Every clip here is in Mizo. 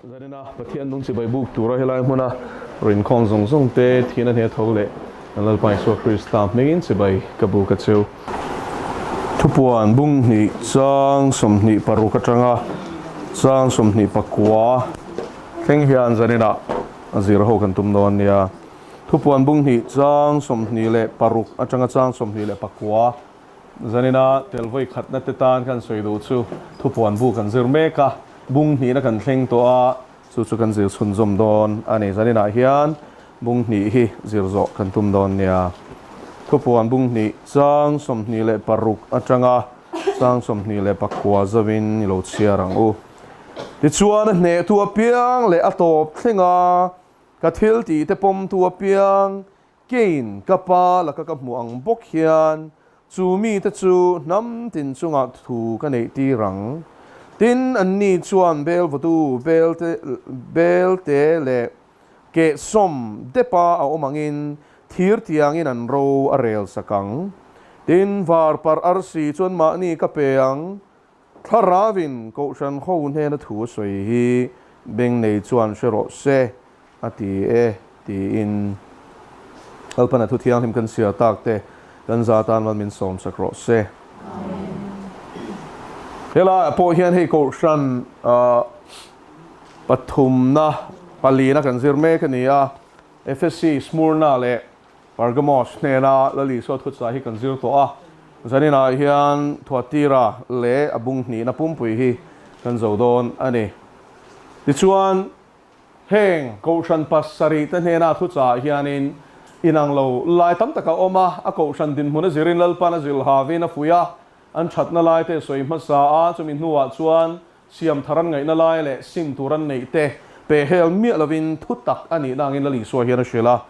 Zanina Pathian nung chibai buk tura helai hmuna rinkhawm zawng zawng te thihna hne tho leh kan Lalpa Isua Krista hmingin chibai ka buk a cheu. Thupuan bung hnih chang 26 atanga chang 24 thleng hian zaninah a zir ho kan tum dawn nia. Thupuan bung hnih chang 26 atanga chang 24 Zanina tel vawi khatna te tan kan sawi duh chu thupuan bu kan zir mek a, bung hnihna kan thleng tawh a, chu chu kan zir chhunzawm dawn a ni. Zaninah hian bung hnih hi zir zawh kan tum dawn nia. Thupuan bung hnih chang 26 atanga chang 24 zauhin i lo chhiar ang u. Tichuan a hnehtu apiang leh a tawp thleng a, ka thil tih te pawmtu apiang Kein ka pa laka ka hmuh ang bawk hian chu mite chu hnam tin chungah thu ka neih tir ang. Tin, anni chuan bel vawtu belte belte leh kehsawm depa a awm angin thir tiangin an ro a rel sak ang. Tin, var parh arsi chuan mahni ka pe ang. Thlaravin Kohhran ho hnena thu a sawi hi beng nei chuan hre rawh se, a ti e, tiin Lalpana thu thianghlim kan siar tak te kan za tan mal min sawm sak rawh se. Helaiah pawh hian hei Kohhran pathumna palina kan zir mek a ni a, Efesi, Smurna leh Pergamos hnena Lal Isua thuchah hi kan zir tawh a, zaninah hian Thuatira leh a bung hnihna pumpui hi kan zo dawn a ni. Tichuan, heng Kohhran pasarih te hnena thuchah hianin inang lo lai tam tak a awm a, a Kohhran dinhmun a zirin Lalpan a zilhavin a fuih a, an thatna lai te sawi hmasa a, chumi hnuah chuan Siam thar an ngaihna lai leh sim tur an neih te pe hel miah lovin thu tak a nihna angin Lal Isua hian a hrilh a.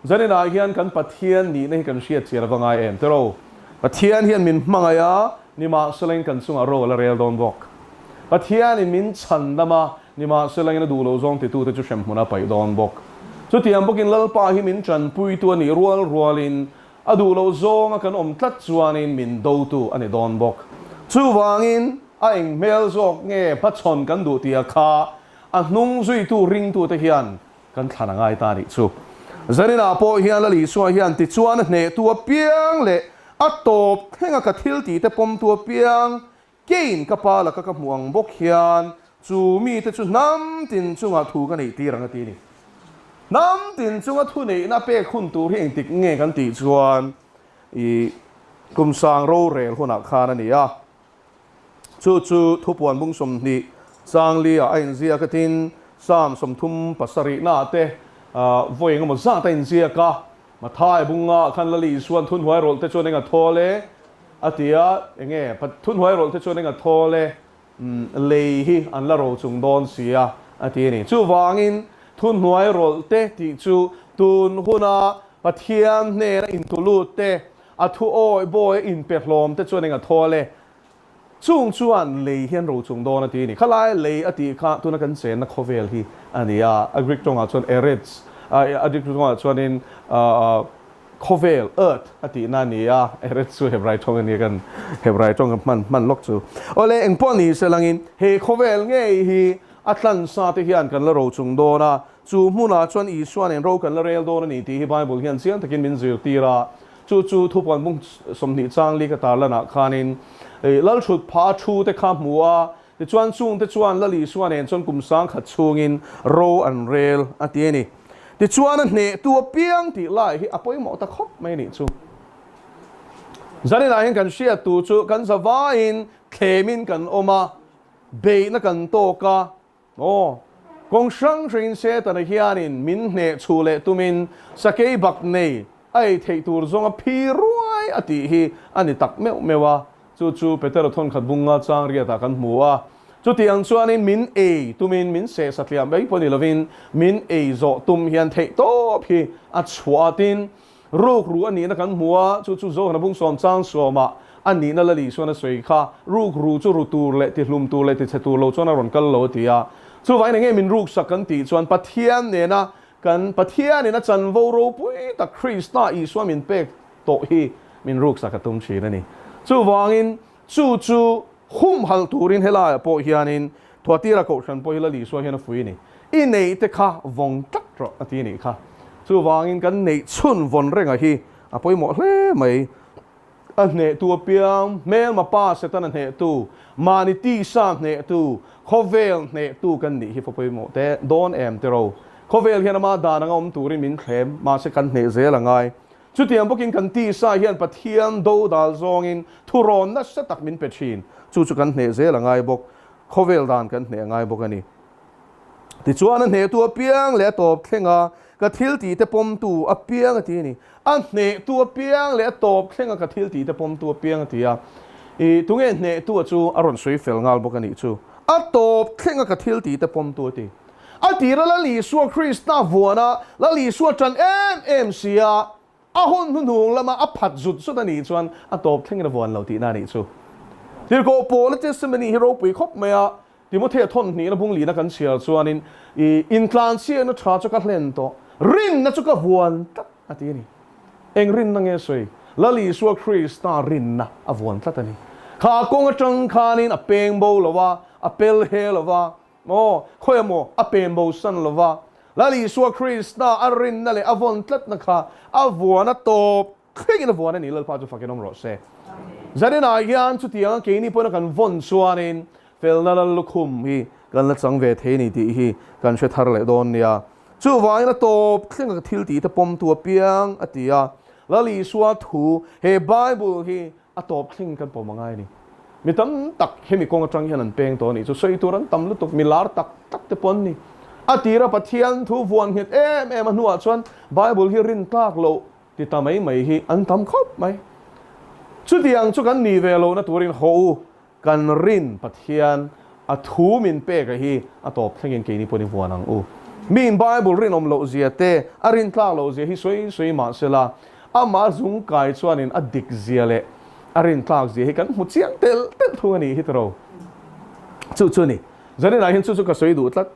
Zaninah hian kan Pathian nihna hi kan hriat chian ava ngai em tiraw? Pathian hian min hmangaih a, nimahselain kan chungah ro a la rel dawn bawk. Pathianin min chhandam a, nimahselain a duh loh zawng titute chu hremhmun a paih dawn bawk. Chutiang bawkin Lalpa hi min tanpuitu a nih rual rualin a duh loh zawnga kan awm tlat chuanin min dotu a ni dawn bawk. Chuvangin a eng hmel zawk nge hmachhawn kan duh tia kha a hnung zuitu ringtute hian kan thlan a ngai ta nih chu. Zaninah pawh hian Lal Isua hian tichuan a hnehtu apiang leh a tawp thlenga ka thil tihte pawmtu apiang Kein ka pa laka ka hmuh ang bawk hian chu mite chu hnam tin chungah thu ka neih tir ang a ti a ni. Hnam tin chunga thu neihna pek hun tur hi engtik nge kan tih chuan i kum sang rorel hunah khan a ni a. Chu chu thupuan bung 20 changli-ah a inziak a tin, Psalm 37 naah te vawi engemaw zat a inziak a. Mathai bunga khan Lali Isuan thunhnuai rawlh te chuan eng a thawl e? a ti a, enge thunhnuai rawlh te chuan eng a thawl e? Umm lei hi an la ro chung dawn si a, a ti a ni. Chuvangin thunhnuai rawlh te tih chu tun huna Pathian hnena intulut te, a thu awi bawi a inpe hlawm te chuan eng a thawl e? Chung chuan lei hian ro chung dawn a ti a ni. Khalai lei a tih kha tuna kan chenna khawvel hi a ni a, a Greek tawngah chuan eretz, a Greek tawngah chuanin khawvel, earth, a tihna a ni a, eretz chu Hebrai tawng a nia kan Hebrai tawng kan hman hman lawk chu. Awle engpawh ni se langin he khawvel ngei hi a tlansa te hian kan la ro chung dawn a, chu hmunah chuan Isua nen ro kan la rel dawn a ni tih hi Bible hian chiang takin min zirtir a. Chu chu thupuan bung 20 chang li ka tar lanah khanin Lalthut pha thu te kha hmu a, tichuan chung te chuan Lal Isua nen chuan kum 1000 chhungin ro an rel a ti a ni. Tichuan a hnehtu apiang tih lai hi a pawimawh ta khawp mai a nih chu. Zaninah hian kan hriattu chu kan zavaiin thlemin kan awm a, beihna kan tawk a, Aw, kawng hrang hrangin Setana hianin min hneh chhuh leh tumin sakei bak nei a ei theih tur zawnga phi ruai a tih hi a ni tak meuh meuh a, chu chu Petera thawnkhat bunga chang riatah kan hmu a. Chutiang chuanin min ei tumin min seh satliah mai pawh ni lovin min ei zawh tum hian theih tawp hi a chhuah a tin, Rukru a nihna kan hmu a, chu chu Zohana bung sawm chang sawmah a nihna la Lisuan a sawi kha, rukru chu ru tur leh tihlum tur leh tichhe tur lo chuan a rawn kal lo a ti a. Chuvangin enge min ruksak kan tih chuan Pathian nena kan Pathianin a chanvo ropui tak Krista Isua min pek tawh hi min ruksak a tum thin a ni. Chuvangin chu chu humhalh turin helaiah pawh hianin. Thuatira Kohhran pawh hi Lal Isua hian a fui a ni. I neih te kha vawng tlat rawh a ti a nih kha. Chuvangin kan neih chhun vawn renga hi a pawimawh hle mai. A hnehtu apiang, hmelma pa Setana hnehtu, mahni tisa hnehtu, khawvel hnehtu kan nih hi fa pawimawh te dawn em tiro. Khawvel hian ama dan anga awm turin min thlem, mahse kan hneh zel a ngai. Chutiang bawkin kan tisa hian Pathian do dal zawngin thurawn nasa tak min pe thin. Chu chu kan hneh zel a ngai bawk. Khawvel dan kan hneh a ngai bawk a ni. Tichuan a hnehtu apiang leh a tawp thlenga ka thil tihte pawmtu apiang a ti a ni. A hnehtu apiang leh a tawp thlenga ka thil tihte pawmtu apiang a ti a. I tunge hnehtu a chu a rawn sawi fel nghal bawk a nih chu. A tawp thlenga ka thil tihte pawmtu a ti. A tira Lal Isua Krista vuana Lal Isua ṭan em em si a, a hun hnuhnung lama a phat zut zut a nih chuan a tawp thlengin a vuan lo tihna a nih chu. Tirhkoh Paula testimony hi ropui khawp mai a, Timothea thawn hnihna bung lihna kan chhiar chuanin i intlanchhiatna tha chu ka hlen tawh, rinna chu ka vuan tlat a ti a ni. Eng rinna nge sawi? Lal Isua Krista rinna a vuan tlat a ni. Kha kawng atang khanin a peng bo lo a, a pel he lo va, maw, khawi emaw a pen bo san lo va, Lal Isua Krista a rinna leh a vawn tlatna kha a vuan a tawp Thlengin a vuan a ni, Lalpa chu fakin awm rawh se. Zaninah hian chutianga keini pawhin a kan vawn chuanin felna lal lukhum hi kan la chang ve thei a ni tih hi kan hre thar leh dawn nia. Chuvangin a tawp thlenga ka thil tihte pawmtu apiang a ti a, Lal Isua thu he Bible hi a tawp thlengin kan pawm a ngai a ni. Mi tam tak hemi kawng atang hian an peng tawh a nih chu sawi tur an tam lutuk, mi lar tak tak te pawh an ni. A tira Pathian thu vuan nghet em em a hnuah chuan Bible hi rin tlak loh Ti ta mai mai hi an tam khawp mai. Chutiang chu kan ni ve lohna turin haw u, kan rin Pathian a thu min pek a hi a tawp thlengin keini pawhin i vuan ang u. Miin Bible rinawm loh zia te, a rin tlak loh zia hi sawi sawi mah sela, amah zungkai chuanin a dik zia leh a rin tlak zia hi kan hmu chiang telh telh thung a nih hi tiro. Chu chu a ni. Zaninah hian chu chu ka sawi duh tlat.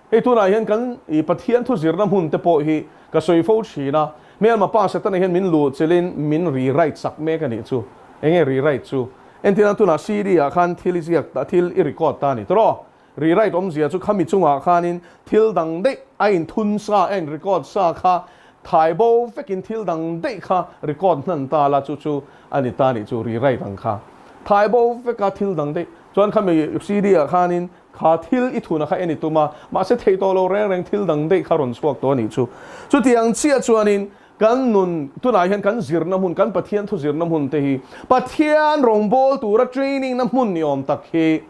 Hei tunah hian kan i Pathian thu zirna hmun te pawh hi ka sawi fo thin a, hmelma pa Setana hian min luh chilhin min rewrite sak mek a nih chu. Enge rewrite chu? Entirna tunah CD ah khan thil i ziak ta, thil i record ta a ni tawh. Rewrite awmzia chu khami chungah khanin thil dang daih a inthun sa, a in record sa kha thai bo vekin thil dang daih kha record hnan ta la chu chu a ni ta a nih chu rewrite ang kha. Thai bo veka thil dang daih chuan khami CD ah khanin Kha thil i thuna kha en i tum a, mahse theih tawh lo reng reng thil dang daih kha rawn chhuak tawh a nih chu. Chutiang chiah chuanin kan nun tunah hian kan zirna hmun, kan Pathian thu zirna hmun te hi Pathian rawngbâwl tura training na hmun ni awm tak hi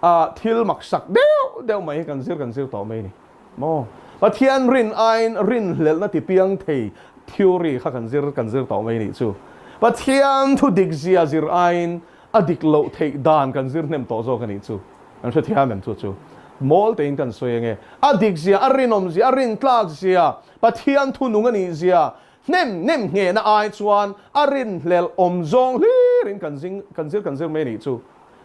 ah thil maksak deuh deuh mai hi kan zir kan zir tawh mai a ni maw? Pathian rin aiin rinhlelhna ti piang thei theory kha kan zir kan zir tawh mai a nih chu. Pathian thu dik zia zir aiin A dik loh theih dan kan zir hnem tawh zawk a nih chu. Kan hrethiam em chu chu. Mawl tein kan sawi ange. A dik zia, a rinawm zia, a rintlak zia, Pathian thunung a nih zia, hnem nem nghehna ai chuan a rinhlelh awm zawng hlirin kan zing kan zir kan zir mai a nih chu.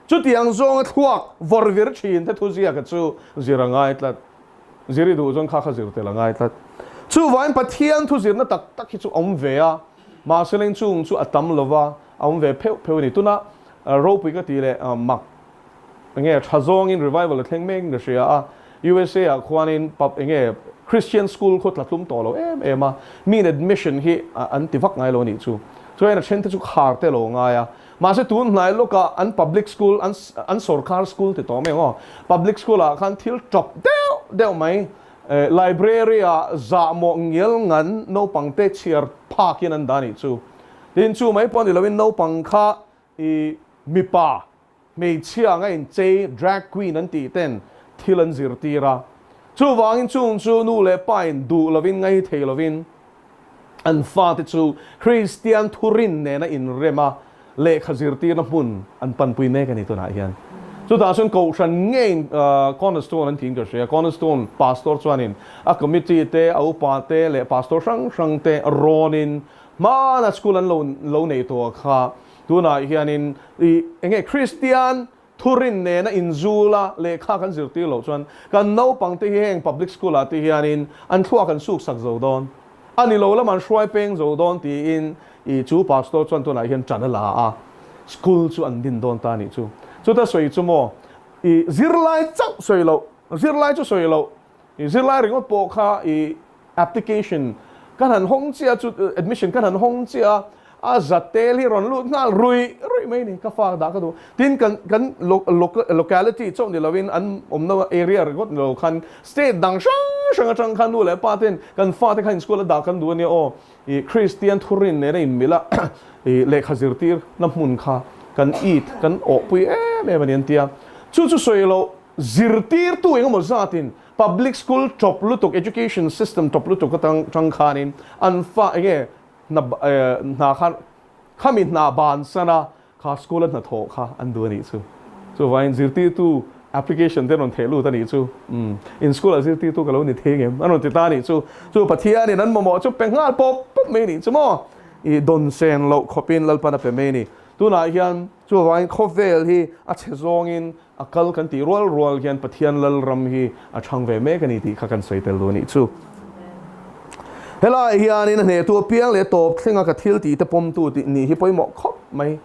Chutiang zawnga thluak vawr vir thin te thuziaka chu zir a ngai tlat. Zir i duh chuan kha kha zir tel a ngai tlat. Chuvangin Pathian thuzirna tak tak hi chu awm ve a, mahse leng chung chu a tam lova, A awm ve pheuh pheuh a ni. Tuna ropui ka tih leh mak enge tha zawngin revival a thleng mek in ka hria a, USA ah khuanin pub enge Christian school khaw tla tlum tawh lo em em a, miin admission hi an ti vak ngai lo a nih chu. Chuan a then te chu khar te lo ngai a, mahse tun hnai lawkah an public school an an sorkar school ti tawh mai ang aw, public school ah khan thil tawp deuh deuh mai library ah zahmawh ngial ngan naupang te chhiar phakin an dah a nih chu. Tin, chu mai pawh ni loin naupang kha i mipa, hmeichhia anga inchei, drag queen an tih ten thil an zirtir a. Chuvangin chung chu nu leh pa in duh lovin ngai thei lovin an fate chu Kristian thurin nena inrem a lehkha zirtirna hmun an panpui mek a ni tunah hian. Chutah chuan Kohhran ngeiin Cornerstone an tiin ka hria. Cornerstone Pastor chuanin a committee te, a upa te leh Pastor hrang hrang te rawnin Hmana school an lo lo nei tawh kha tunah hianin i enge Kristian thurin nena inzula lehkha kan zirtir loh chuan kan naupang te hi heng public school ah te hianin an thluak an suk sak zo dawn a ni lo lam an hruai peng zo dawn tiin i chu pastor chuan tunah hian tan a la a school chu an din dawn ta a nih chu. Chuta sawi chu maw. I zirlai chauh sawi loh, zirlai chu sawi loh, i zirlai ringawt pawh kha i application kan han hawng chiah chu admission kan han hawng chiah a, a za tel hi rawn lut nghal ruih ruih mai ni, ka fa dah ka duh. Tin kan kan locality chauh ni lovin an awmna area ringawt ni lo khan state dang hrang hrang atang khan nu leh pa ten kan fate kha in school a dah kan duh ania aw. I Kristian thurin nena inmilh a, i lehkha zirtir na hmun kha kan it, kan awhpui em em a ni an ti a. Chu chu sawi loh zirtirtu eng emaw zatin public school tawp lutuk, education system tawp lutuk atang tang khanin an fa enge hna hna khan khami hna bansan a Kha school a hnathawh kha an duh a nih chu. Chuvangin zirtirtu application te rawn theh lut a nih chu. Umm, in school ah zirtirtu ka lo ni thei ngem a rawn ti ta a nih chu. Chu Pathianin an mamawh chu pe nghal pawp pawp mai a nih chu maw? I dawn sen loh khawpin Lalpan a pe mai a ni. Tunah hian chuvangin khawvel hi a chhe zawngin a kal kan tih rual rual hian Pathian Lalram hi a chhang ve mek a ni tih kha kan sawi tel duh a nih chu. Helaiah hianin a hnehtu apiang leh tawp thlenga ka thil tih te pawmtu tih nih hi pawimawh khawp mai.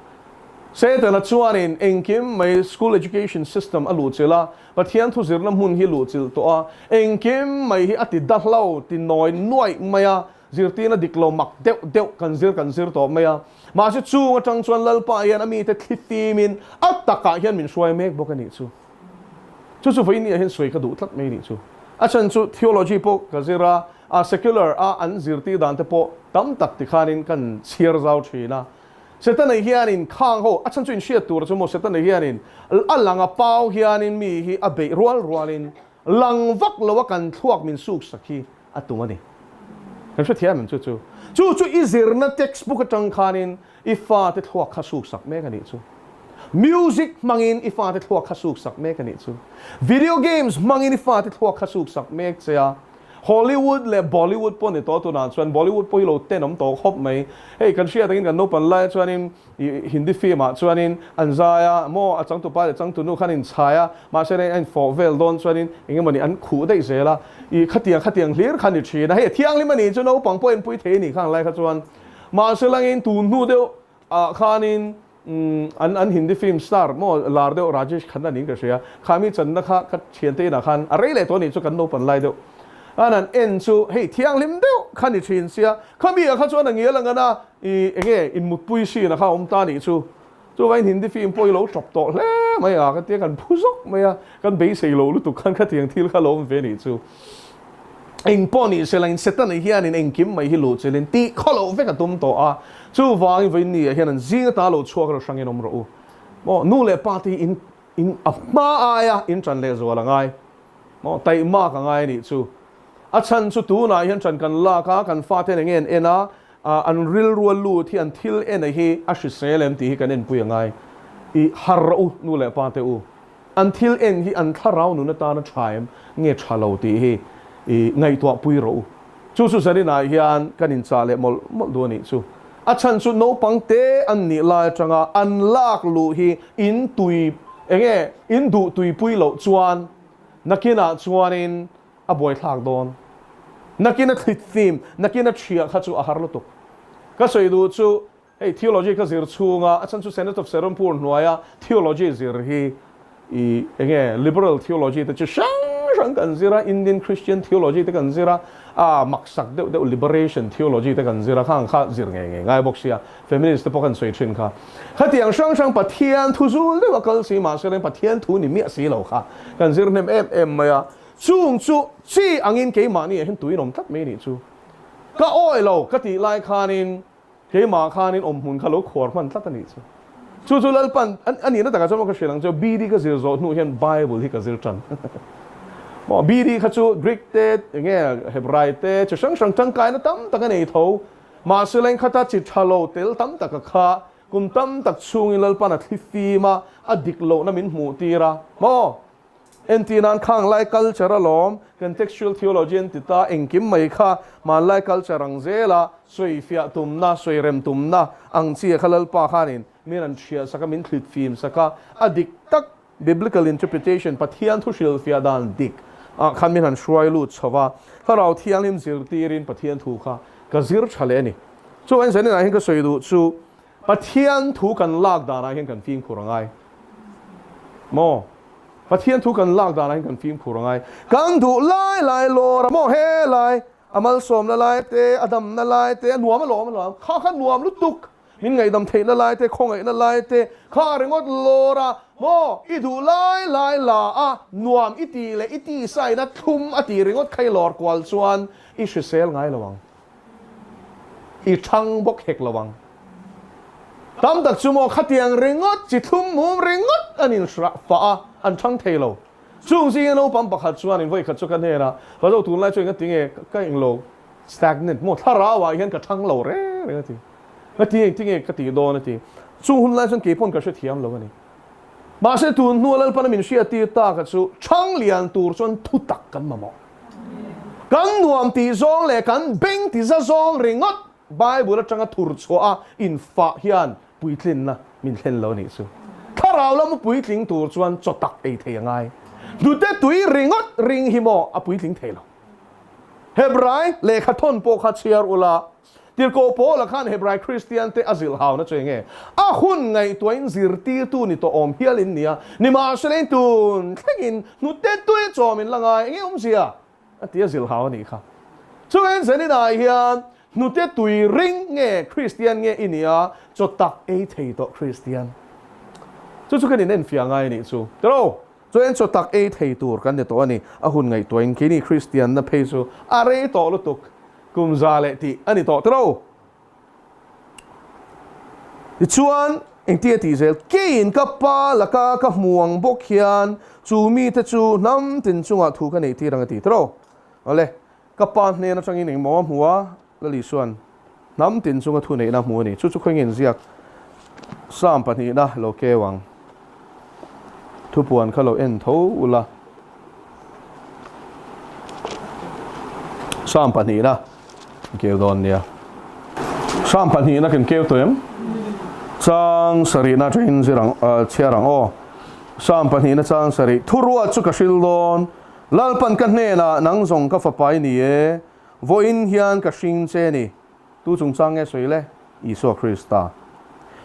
Setana chuanin engkim mai school education system a luhchilh a, Pathian thu zirna hmun hi luhchilh tawh a, engkim mai hi a ti dahlo, ti nawi nuaih mai a, Zirtirna dik lo mak deuh deuh kan zir kan zir tawh mai a, mahse chung atang chuan Lalpa hian a mite thli fimin a takah hian min hruai mek bawk a nih chu. Chu chu vawiin hian sawi ka duh tlat mai a nih chu. A chhan chu theology pawh ka zir a, a secular a an zirtir dan te pawh tam tak tikhanin kan chhiar zau thin a. Setana hianin khang ho, a chhan chu inhriat tur chu maw Setana hianin a lang a pau hianin mi hi a beih rual rualin lang vak lo a kan thluak min suk sak hi a tum a ni. Kan hrethiam em chu chu? Chu chu i zirna textbook atang khanin i fate thluak kha suk sak mek a nih chu. Music hmangin i fate thluak kha suk sak mek a nih chu. Video games hmangin i fate thluak kha suk sak mek che a. Hollywood leh Bollywood pawh ni tawh tunah chuan Bollywood pawh hi lo tenawm tawh khawp mai. Hei kan hriat angin kan naupan lai chuanin I Hindi film ah chuanin an zai a, maw a changtupa leh changtunu khan inchhai a, mahse reng a infawh vel dawn chuanin eng emawni an khuh daih zel a, i khatiang khatiang hlir kha ni thin a, hei a thianghlim a nih chu naupang pawh inpui thei a nih khang lai kha chuan mahse langin tun hnu deuh ah khanin an an Hindi film star maw lar deuh Rajesh Khanna niin ka hria, kha mi channa kha ka thiante inah khan a rei leh tawh a nih chu kan naupan lai deuh khan an en chu hei thianghlim deuh kha ni thin sia, khami ah kha chuan a ngial ang a, I enge in mutpui sin a kha awm ta nih chu. Chuvangin Hindi film pawh hi lo tawp tawh hle mai a, ka tia kan phu zawk mai a, kan beisei lo lutuk khan khatiang thil kha lo awm ve nih chu. Eng pawh ni se langin Setana hianin engkim mai hi luh chilhin tih khaw loh vek a tum tawh a, chuvangin vawiin ah hian an zing ata lo chhuak rawh hrangin awm rawh u. Maw nu leh pa te hi in in a hma aia in ṭan leh zual a ngai. Maw taihmak a ngai a nih chu. A chhan chu tunah hian ṭan kan lak a, kan fate eng nge an en a, an rilru a lut hi an thil en a hi a hrisel em tih hi kan enpui a ngai. I har rawh u nu leh pa te u. An thil en hi an thlarau nun atana tha em nge tha lo tih hi i ngaihtuah pui rawh u. Chu chu zaninah hian kan inchah leh mawlh mawlh duh a nih chu. A chhan chu naupang te an nih lai atanga an lak luh hi in tui enge in duh tuipui loh chuan nakinah chuanin A buaithlak dawn. Nakin a thlit fim, nakin a chhia kha chu a har lutuk. Ka sawi duh chu hei theology ka zir chhunga a chhan chu Senate of Serampore hnuaia theology zir hi i enge liberal theology te chu hrang hrang kan zir a, Indian Christian theology te kan zir a, a maksak deuh deuh liberation theology te kan zir a, khang kha zir ngei ngei ngai bawk sia, feminist te pawh kan sawi thin kha. Khatiang hrang hrang Pathian thu zul deuh a kal si mahse reng Pathian thu ni miah si lo kha kan zir hnem em em mai a. Chung chu chi angin keimahni ah hian tuin awm tlat mai nih chu. Ka awi lo ka tih lai khanin keimah khanin awmhmun kha lo khuar hman tlat a nih chu. Chu chu Lalpan a nihna takah chuan ka hrilh ang chu BD ka zir zawh hnu hian Bible hi ka zir tan. Maw BD kha chu Greek te enge Hebrai te chi hrang hrang tangkaina tam tak a nei tho. Mahse lengkhata chi tha lo tel tam taka kha kum tam tak chhungin Lalpan a thli fim a, a dik lohna min hmuh tir a. Maw Entirnan khang lai culture alawm, contextual theology an ti ta, engkim mai kha hmanlai culture ang zela sawifiah tumna, sawirem tumna ang chi a kha Lalpa khanin min an hriah sak a, min thlit fim sak a, a dik tak biblical interpretation, Pathian thu hrilhfiah dan dik ah khan min han hruai lut chho va, Thlarau Thianghlim zirtirin Pathian thu kha ka zir tha leh a ni. Chuan zaninah hian ka sawi duh chu Pathian thu kan lak danah hian kan fimkhur a ngai maw? Pathian thu kan lak danah hian kan fimkhur a ngai. Kan duh lai lai lawr a maw he lai, a malsawmna lai te, a damna lai te, a nuam alawm alawm, kha kha nuam lutuk, min ngaihdam theihna lai te, khawngaihna lai te, kha ringawt lawr a maw, i duh lai lai la a, nuam i tih leh i tisaina thlum a tih ringawt kha i lawr kual chuan i hrisel ngai lo ang. I thang bawk hek lo ang. Tam tak chu maw khatiang ringawt chi thlum mum ringawt an inhrah fah a, an thang thei lo. Chung zinga naupang pakhat chuan in vawikhat chu ka hnenah, Ka zo tunlai chu engati nge ka englo stagnant maw thlarau ah hian ka thang lo reng reng a ti. Ngati engti nge ka tih dawn a ti. Chung hun lai chuan keipawn ka hrethiam lo a ni. Mahse tun hnua Lalpana min hriattir taka chu thang lian tur chuan thutak kan mamawh. Kan nuam tih zawng leh kan beng ti za zawng ringawt Bible atanga thur chhuah a infah hian puitlinna min thlen lo anih chu. Thlarau lama puitling tur chuan chaw tak ei thei a ngai. Hnute tui ringawt ring hi maw a puitling thei lo. Hebrai lehkha thawn pawh kha chhiar ula, Tirhkoh Paula khan Hebrai Kristiante a zilh hauna chu enge? A hun ngaihtuahin zirtirtu ni tawh awm hial in nia, nimahsela in tun thlengin hnute tui chawm in la ngai enge awmzia? A ti a zilh hau a nih kha. Chuvangin Zeninah hian hnute tui ring nge Kristian nge i nia chaw tak ei thei tawh Kristian? Chu chu kan inenfiah ngai a nih chu. Tiro, chuan chaw tak ei thei tur kan ni tawh a ni. A hun ngaihtuahin keini Kristianna phei chu a rei tawh lutuk. Kum za leh tih a ni tawh tiro. Tichuan, engti a tih zel? Keiin ka pa laka ka hmu ang bawk hian chu mite chu hnam tin chungah thu ka neih tir ang a ti tiro. Awle, ka pa hnen atangin engmaw a hmu a, Lali chuan hnam tin chunga thu neihna a hmu a ni. Chu chu khawingin ziak Psalm pahnihna lo keu ang. Thupuan kha lo en tho ula. Psalm pahnihna keu dawn nia. Psalm pahnihna kan keu tawh em? Chang sarihna atangin zir ang chhiar ang aw. Psalm pahnihna chang sarih thuruat chu ka hril dawn. Lalpan ka hnenah nang zawng ka fapa i ni e. Vawiin hian ka hring che ni. Tu chungchang nge sawi le? Isua Krista.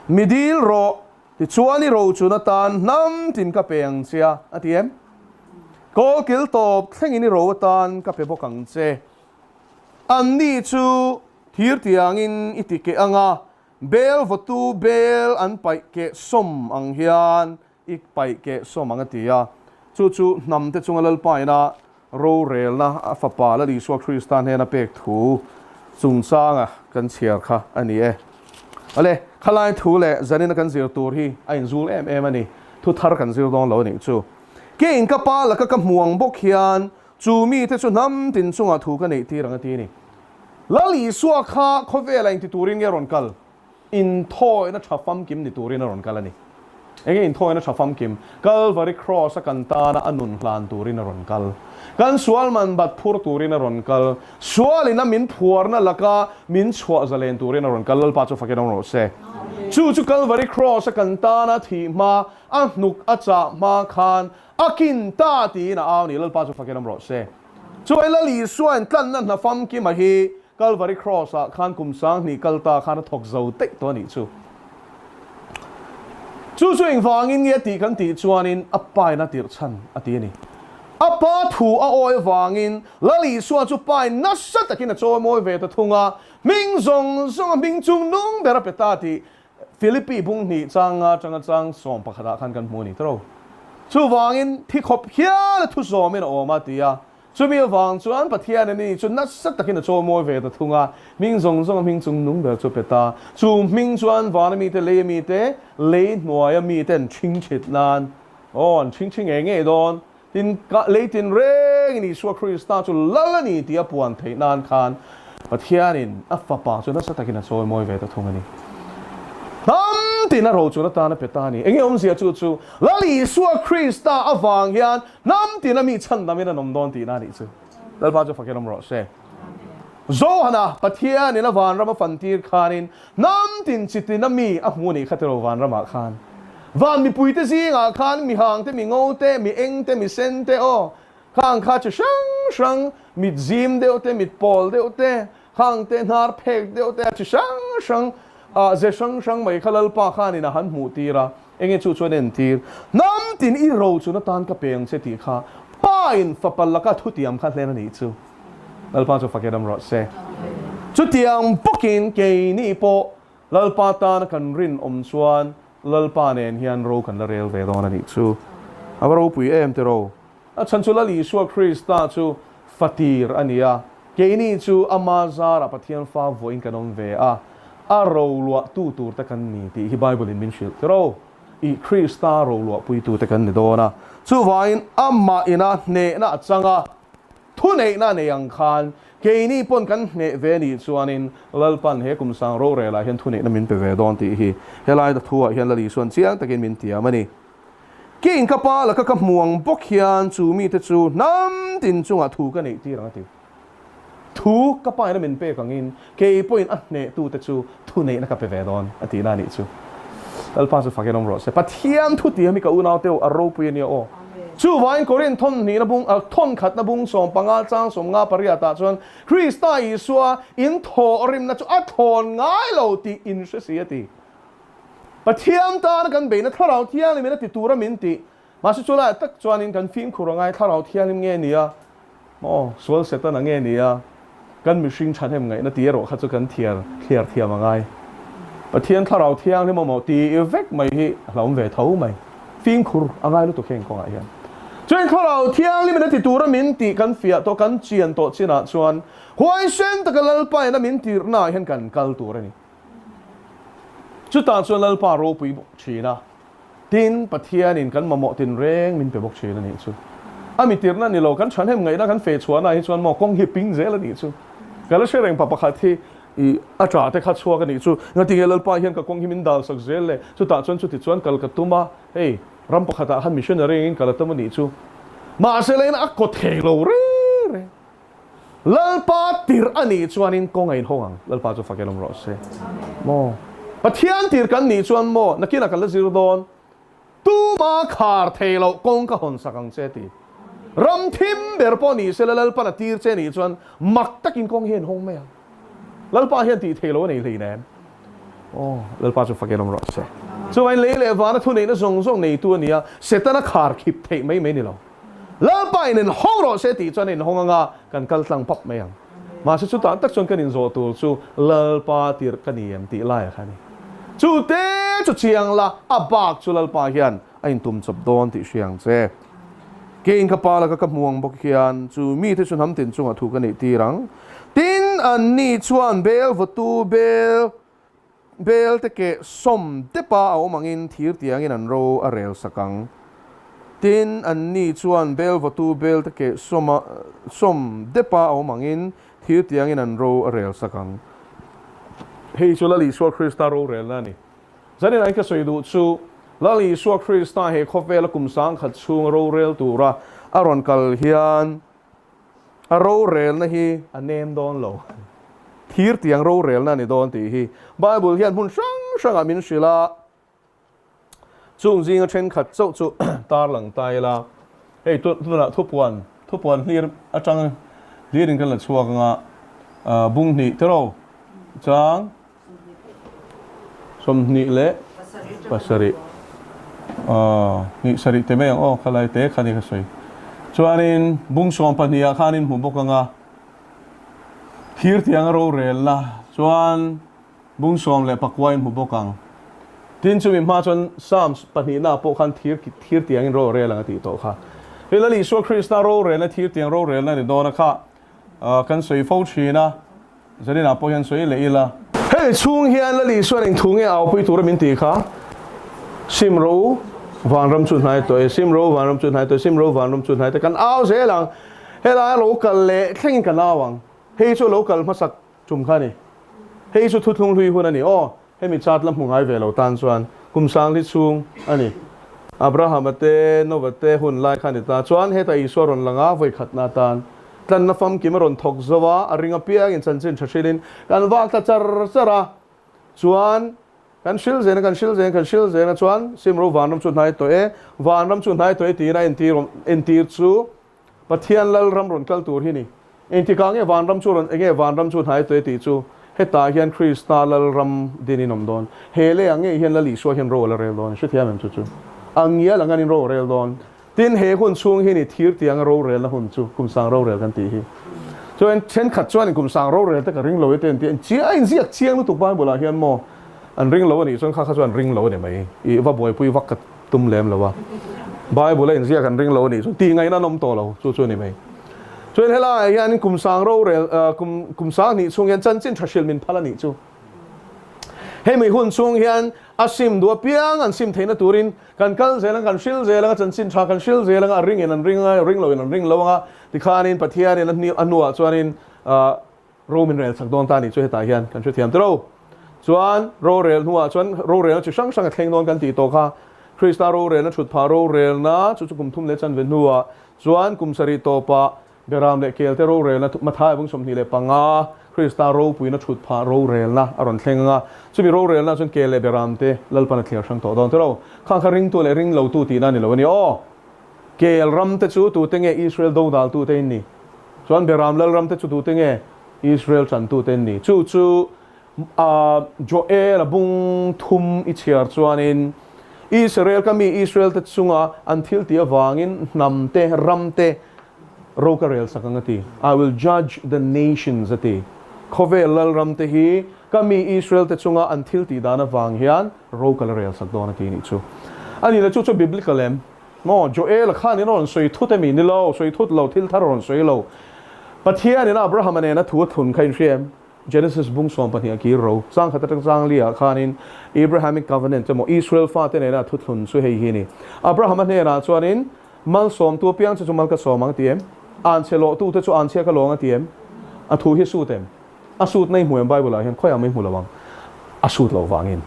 Mi dil rawh, tichuan i rochun atan hnam tin ka pe ang che a, a ti em? Kawl kil tawp thlengin i ro atan ka pe bawk ang che. Anni chu thir tiangin i ti keh ang a, bel vawtu bel an paih keh sawm ang hian I paih keh sawm ang a ti a, chu chu hnamte chunga Lalpa ina rorelna a fapa Lal Isua Krista hnena pek thu chungchanga kan chhiar kha a ni e. Awle, khalai thu leh zanina kan zir tur hi a inzul em em a ni, thu thar kan zir dawn lo a nih chu. Keiin ka pa laka ka hmu ang bawk hian chu mite chu hnam tin chungah thu ka neih tir ang a ti a ni. Lal Isua kha khawvela inti turin nge rawn kal? Inthawina tha famkim ni turin a rawn kal a ni. Enge inthawina tha famkim? Calvary Cross a kan tana a nun hlan turin a rawn kal. Kan sual man bat phur turin a rawn kal. Sualin a min phuarna laka min chhuah zalen turin a rawn kal. Lalpa chu fakin awm rawh se. Chu chu Calvary Cross a kan tana thih hma, a hnuk a chah hma khan a kin ta tiin a au ni. Lalpa chu fakin awm rawh se. Chuai Lal Isuain tlanna hna famkima hi Kalvari Cross ah khan kum 2000 kal ta khan a thawk zo daih tawh a nih chu. Chu chu engvangin nge a tih kan tih chuanin a pain a tirh chhan a ti a ni. A pa thu a awi vangin Lal Isua chu pain nasa takin a chawimawi ve ta thung a, hming zawng zawng a hming chung nung ber a pe ta tih Philippi bung hnih chang nga atanga chang sawm pakhatah khan kan hmu a ni tawh. Chuvangin thi khawp hial a thu zawmin a awm a ti a, Chumi avang chuan Pathian a ni chu nasa takin a chawimawi ve ta thung a, hming zawng zawng a hming chung nung ber chu pe ta. Chu hming chuan vana mite, lei a mite, lei hnuaia miten ṭhing ṭhit nan, aw, an ṭhing ṭhi ngei ngei dawn. Tin, ka lei tinrengin Isua Krista chu lal a ni tih a puan theih nan khan Pathianin a Fapa chu nasa takin a chawimawi ve ta thung a ni. Hnam tin a rochun atan a pe ta a ni. Enge awmzia chu chu Lal Isua Krista avang hian Hnam tina mi chhandamin an awm dawn tihna a nih chu. Lalpa chu fakin awm rawh se. Johana Pathianin a vanram a fantir khanin hnam tin chi tina mi a hmu nih kha tiro vanramah khan. Van mipuite zingah khan mi hang te, mi ngo te, mi eng te, mi sen te aw khang kha chi hrang hrang, mit zim deuh te, mit pawl deuh te, khang te, hnar phek deuh te a chi hrang hrang, ze hrang hrang mai kha Lalpa khanin a han hmuh tir a. Enge chu chuan entir, Hnam tin i ro chun atan ka pe ang che tih kha Pa in fapa laka thutiam kha hlen a nih chu. Lalpa chu fak em rawh se. Chutiang bawkin keini pawh Lalpa tana kan rinawm chuan Lalpa nen hian ro kan la rel ve dawn a nih chu. A va ropui em tiraw? A chhan chu Lal Isua Krista chu fatir a ni a, keini chu ama zarah Pathian fa vuahin kan awm ve a, a roluahtu tur te kan ni tih hi Bible-in min hrilh tiraw? I Krista roluahpuitu te kan ni dawn a, chuvangin amah ina hnehna a chang a, Thuneihna nei ang khan keini pawn kan hneh ve nih chuanin Lalpan he kum sang rorelah hian thuneihna min pe ve dawn tih hi helai thuah hian Lal Isuan chiang takin min tiam a ni. Keiin ka pa laka ka hmu ang bawk hian chu mite chu hnam tin chungah thu ka neih tir ang a ti. Thu ka paina min pek angin kei pawhin a hnehtute chu thuneihna ka pe ve dawn a tihna a nih chu. Lalpa chu fakin awm rawh se. Pathian thu tiam hi ka unaute u a ropui a nia aw. Chuvangin Korinth thawn hnihna bung thawn khatna bung 15 chang 50 pariatah chuan Krista Isua in thawhrimna chu a thawn ngai lo tih in hre si a ti. Pathian tana kan beihna Thlarau Thianghlimin a ti tura min tih Mahse chu laiah tak chuanin kan fimkhur a ngai Thlarau Thianghlim nge nia maw sual Setana nge nia kan mihring thahnem ngaihna tih erawh kha chu kan thiar thliar thiam a ngai. Pathian Thlarau Thianghlim awm aw tih vek mai hi a hlauhawm ve tho mai. Fimkhur a ngai lutuk heng kawngah hian. Chuan Thlarau Thianghlimin a ti tura min tih kan fiah tawh kan chian tawh chinah chuan huaisen taka Lalpa in a min tirhnaah hian kan kal tur a ni. Chutah chuan Lalpa ropui bawk thin a. Tin, Pathianin kan mamawh tinreng min pe bawk thin a nih chu. A mi tirhna ni lo, kan thahnem ngaihna kan feh chhuahna hi chuan maw kawng hi ping zel a nih chu. Ka la hre reng pa pakhat hi i a tah te kha chhuak a nih chu. Ngatinge Lalpa hian ka kawng hi min dal sak zel le, chutah chuan chuti chuan kal ka tum a, hei ram pakhatah khan missionary angin kal a tum a nih chu. Mahse la in a kaw thei lo reng reng. Lalpa tirh a nih chuanin kawng a inhawng ang. Lalpa chu fak elawm rawh se. Maw? Pathian tirh kan nih chuan maw, nakinah kan la zir dawn. Tuma khar thei loh kawng ka hawn sak ang che ti. Ram thim ber pawh ni sela Lalpan a tir che nih chuan mak takin kawng hi a inhawng mai ang. Lalpa hian tih thei lo a nei hlei nen. Aw, Lalpa chu fak elawm rawh se. Chuvangin lei leh vana thuneihna zawng zawng neitu a ni a, Setana khar khip theih mai mai ni lo. Lalpa in inhawng rawh se tih chuan a inhawng anga kan kal tlang pap mai ang. Mahse chutah tak chuan kan inzawh tur chu Lalpa tirh ka ni em tih laiah kha a ni. Chu te chu chiang la, a bak chu Lalpa hian a intum chawp dawn tih hria ang che. Keiin ka pa laka ka hmu ang bawk hian chu mite chu hnam tin chungah thu ka neih tir ang. Tin, anni chuan bel vawtu bel Bel te keh sawm depa a awm angin thir tiangin an ro a rel sak ang. Tin, anni chuan bel vawtu bel te keh sawma sawm depa a awm angin thir tiangin an ro a rel sak ang. Hei chu Lal Isua Krista rorelna a ni. Zanin an ka sawi duh chu Lal Isua Krista he khawvela kum 10,000 chhunga rorel tura a rawn kal hian A rorelna hi a nem dawn lo. Thir tiang rorelna a ni dawn tih hi Bible hian hmun hrang hrangah min hrilh a. Chung zinga thenkhat chauh chu tarlang ta ila, hei tunah thupuan, thupuan hlir atang hlirin kan la chhuak anga bung hnih tiraw chang 27 hnih sarih te mai ang aw khalai te kha ni ka sawi. Chuanin bung 12 ah khanin hmu bawk anga thir tianga rorelna chuan bung 19 in hmu bawk ang. Tin chumi hma chuan Psalms pahnihna pawh khan thir thir tiangin rorel ang a tih tawh kha. Hei Lal Isua Krista rorelna thir tiang rorelna a ni dawn a kha kan sawi fo thin a. Zaninah pawh hian sawi leh ila. Hei chhung hian Lal Isuan eng thu nge aupui tura min tih kha? Sim ro vanram chu hnai tawh e, sim ro vanram chu hnai tawh e, sim ro vanram chu hnai tawh e, kan au zel ang. Helai a lo kal leh thlengin kan au ang. Hei chu a lo kal hmasak tum kha a ni. Hei chu thuthlung hlui hun a ni. Aw, Hemi chat la hmu ngai ve lo tan chuan kum sangli chhung a ni. Abrahama te, Nova te hun lai kha a ni ta. Chuan hetah Isua rawn lang a, vawi khatna atan tlanna famkim a rawn thawk zo a, a ring apiangin chanchin tha hrilhin kan vak ta char char a. Chuan kan hril zel a, kan hril zel a, kan hril zel a, chuan Simro vanram chu hnai tawh e, vanram chu hnai tawh e tiin a entir entir chu Pathian lal ram rawn kal tur hi ni. Engtikah nge vanram chu rawn enge vanram chu hnai tawh e tih chu. Hetah hian Krista Lalram din in awm dawn. He leiah ngei hian Lal Isua hian ro a la rel dawn. Hrethiam em chu chu? A ngial ang anin ro a rel dawn. Tin, he hun chhung hi ni thir tianga rorelna hun chu kum sang rorel kan tih hi. Chuan thenkhat chuanin kum sang rorel te ka ring lo e te an ti a, in chiang a inziak chiang lutuk Bible ah hian maw an ring lo a nih chuan kha kha chu an ring lo a ni mai. I va buaipui vak ka tum lem lo a. Bible a inziak an ring lo a nih chuan tih ngaihna an awm tawh lo chu chu a ni mai. Chuan helaiah hianin kum sang rorel kum kum sang hnih chhung hian chanchin tha hrilh min phal a nih chu. Hemi hun chhung hian a sim duh apiang an sim theihna turin Kan kal zel ang, kan hril zel ang, a chanchin tha kan hril zel ang a, a ringin an ring ang a, ring loin an ring lo ang a, tikhanin Pathianin a hni a hnuah chuanin ro min rel chak dawn ta a nih chu hetah hian kan hrethiam tiro. Chuan rorel hnuah chuan rorelna chi hrang hrang a thleng dawn kan tih tawh kha, Krista rorelna thut phah rorelna chu chu kum thum leh chanve hnuah chuan kum sarih tawpah Beram leh kelte rorelna Mathai bung 25, Krista ropuina thut phah rorelna a rawn thleng ang a, chumi rorelna chuan kel leh beramte Lalpan a thliar hrang tawh dawn tilo. Khang kha ringtu leh ringlotu tihna a ni lo a ni aw. Kel ramte chu tute nge Israel dodaltute in ni? Chuan beram Lalramte chu tute nge Israel tantute in ni? Chu chu Joel a bung thum i chhiar chuanin Israel ka mi Israel te chunga an thil tih avangin hnam te, ram te ro ka rel sak ang a ti. I will judge the nations a ti. Khawvel lal ram te hi ka mi Israel te chunga an thil tih dan avang hian ro ka la rel sak dawn a ti nih chu. A nih le chu chu biblical em? Maw Joel a khanin a rawn sawi thut emi? Ni lo, sawi thut lo, thil thar a rawn sawi lo. Pathianin Abraham-a nena thu a thlun kha inhria em? Genesis bung 12 a kir ro. Changkhat atang chang li ah khanin Abrahamic covenant emaw Israel fate nena thuthlun chu hei hi a ni. Abraham-a hnenah chuanin Malsawmtu apiang che chu mal ka sawm ang ti em? Anchhe lawhtute chu anchhia ka lawng a ti em? A thu hi sut em? A sutna i hmu em Bible ah hian khawiah mai hmu lo ang. A sut loh vangin.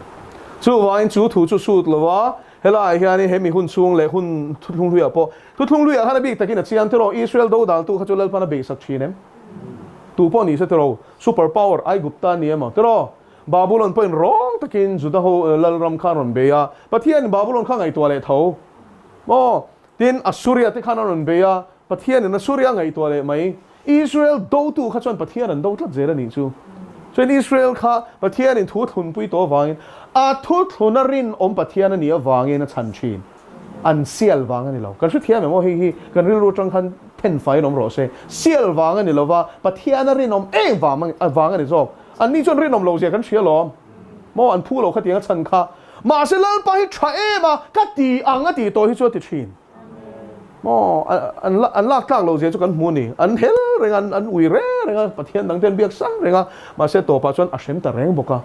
Chuvangin chu thu chu sut lo a, helaiah hianin he mi hun chhung leh hun thuthlung hluiah pawh thuthlung hluiah khan a bik takin a chiang tiraw Israel dodaltu kha chu Lalpan a beihsak thin em? Tu pawh ni se tiraw super power Aigupta ni emaw tiraw Babulon pawhin rawng takin Juda ho lalram kha a rawn bei a, Pathianin Babulon kha ngaihtuah leh tho maw? Tin, Assuria te khan a rawn bei a, Pathianin Assuria ngaihtuah leh mai. Israel dotu kha chuan Pathian an do tlat zel a nih chu. Chuan Israel kha Pathianin thu thlunpui tawh avangin a thuthluna rinawm Pathian a nih avangin a chhan thin. An sial vang a ni lo. Kan hrethiam em aw hei hi kan rilru atang khan thenfaiin awm rawh se. Sial vang a ni lo va, Pathian a rinawm eng vang vang a ni zawk. An ni chuan rinawm lo zia kan hria lawm. Maw an phu lo kha tiang a chhan kha. Mahse Lalpa hi tha em a, ka ti ang a tih tawh hi chu a ti thin. Maw an an lak tlak lo zia chu kan hmu a ni. An hel reng a, an ui reng reng a, Pathian dang te an biak sang reng a, mahse tawpah chuan a hrem ta reng bawk a.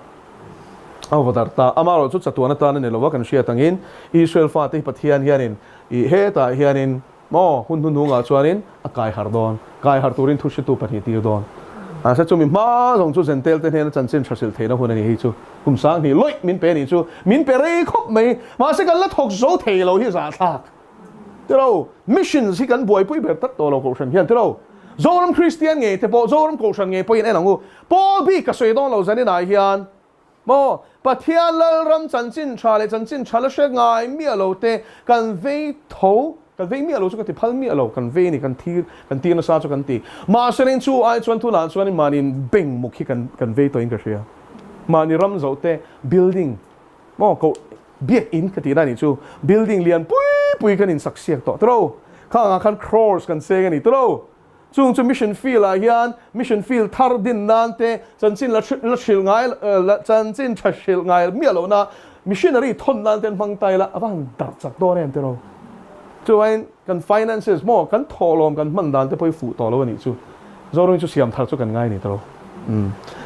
A va darh ta. Amaherawhchu chu chatuan atan a ni lo a, kan hriat angin Israel fate hi Pathian hianin ih hetah hianin maw hun hnuhnungah chuanin a kai harh dawn, kai harh turin thu hretu pahnih tir dawn. Mahse chumi hma zawng chu Zentel te hnena chanchin tha hrilh theihna hun a ni hei chu kum 2000 lawih min pe a nih chu min pe rei khawp mai. Mahse kan la thawk zo thei lo hi zahthlak. Tilo, missions hi kan buaipui ber tak tawh lo Kohhran hian tilo. Zoram Kristian ngei te pawh, Zoram Kohhran ngei pawhin en ang u. Paul bik ka sawi dawn lo zaninah hian maw Pathian Lalram chanchin tha leh chanchin tha la hre ngai miah lo te kan vei tho, kan vei miah lo chu ka ti phal miah lo, kan vei a ni, kan thir, kan tir nasa chu kan ti. Mahse rin chu ai chuan tunah chuan mahni beng muk hi kan kan vei tawhin ka hria. Mahni ram zoh te building maw koh Biak in ka tihna anih chu building lian pui pui kan insak siak tawh tiro. Khangah khan crores kan seng a ni tiro. Chung chu mission field ah hian mission field thar din nan te chanchin la la hrilh ngai la chanchin tha hrilh ngai miah lohna missionary thawn nan te an hmang ta ila a va han darh chak dawn em tiro. Chuvain kan finances maw kan thawhlawm kan hman dan te pawh hi fuh tawh lo a nih chu. Zoram hi chu siam thar chu kan ngai a ni tiro.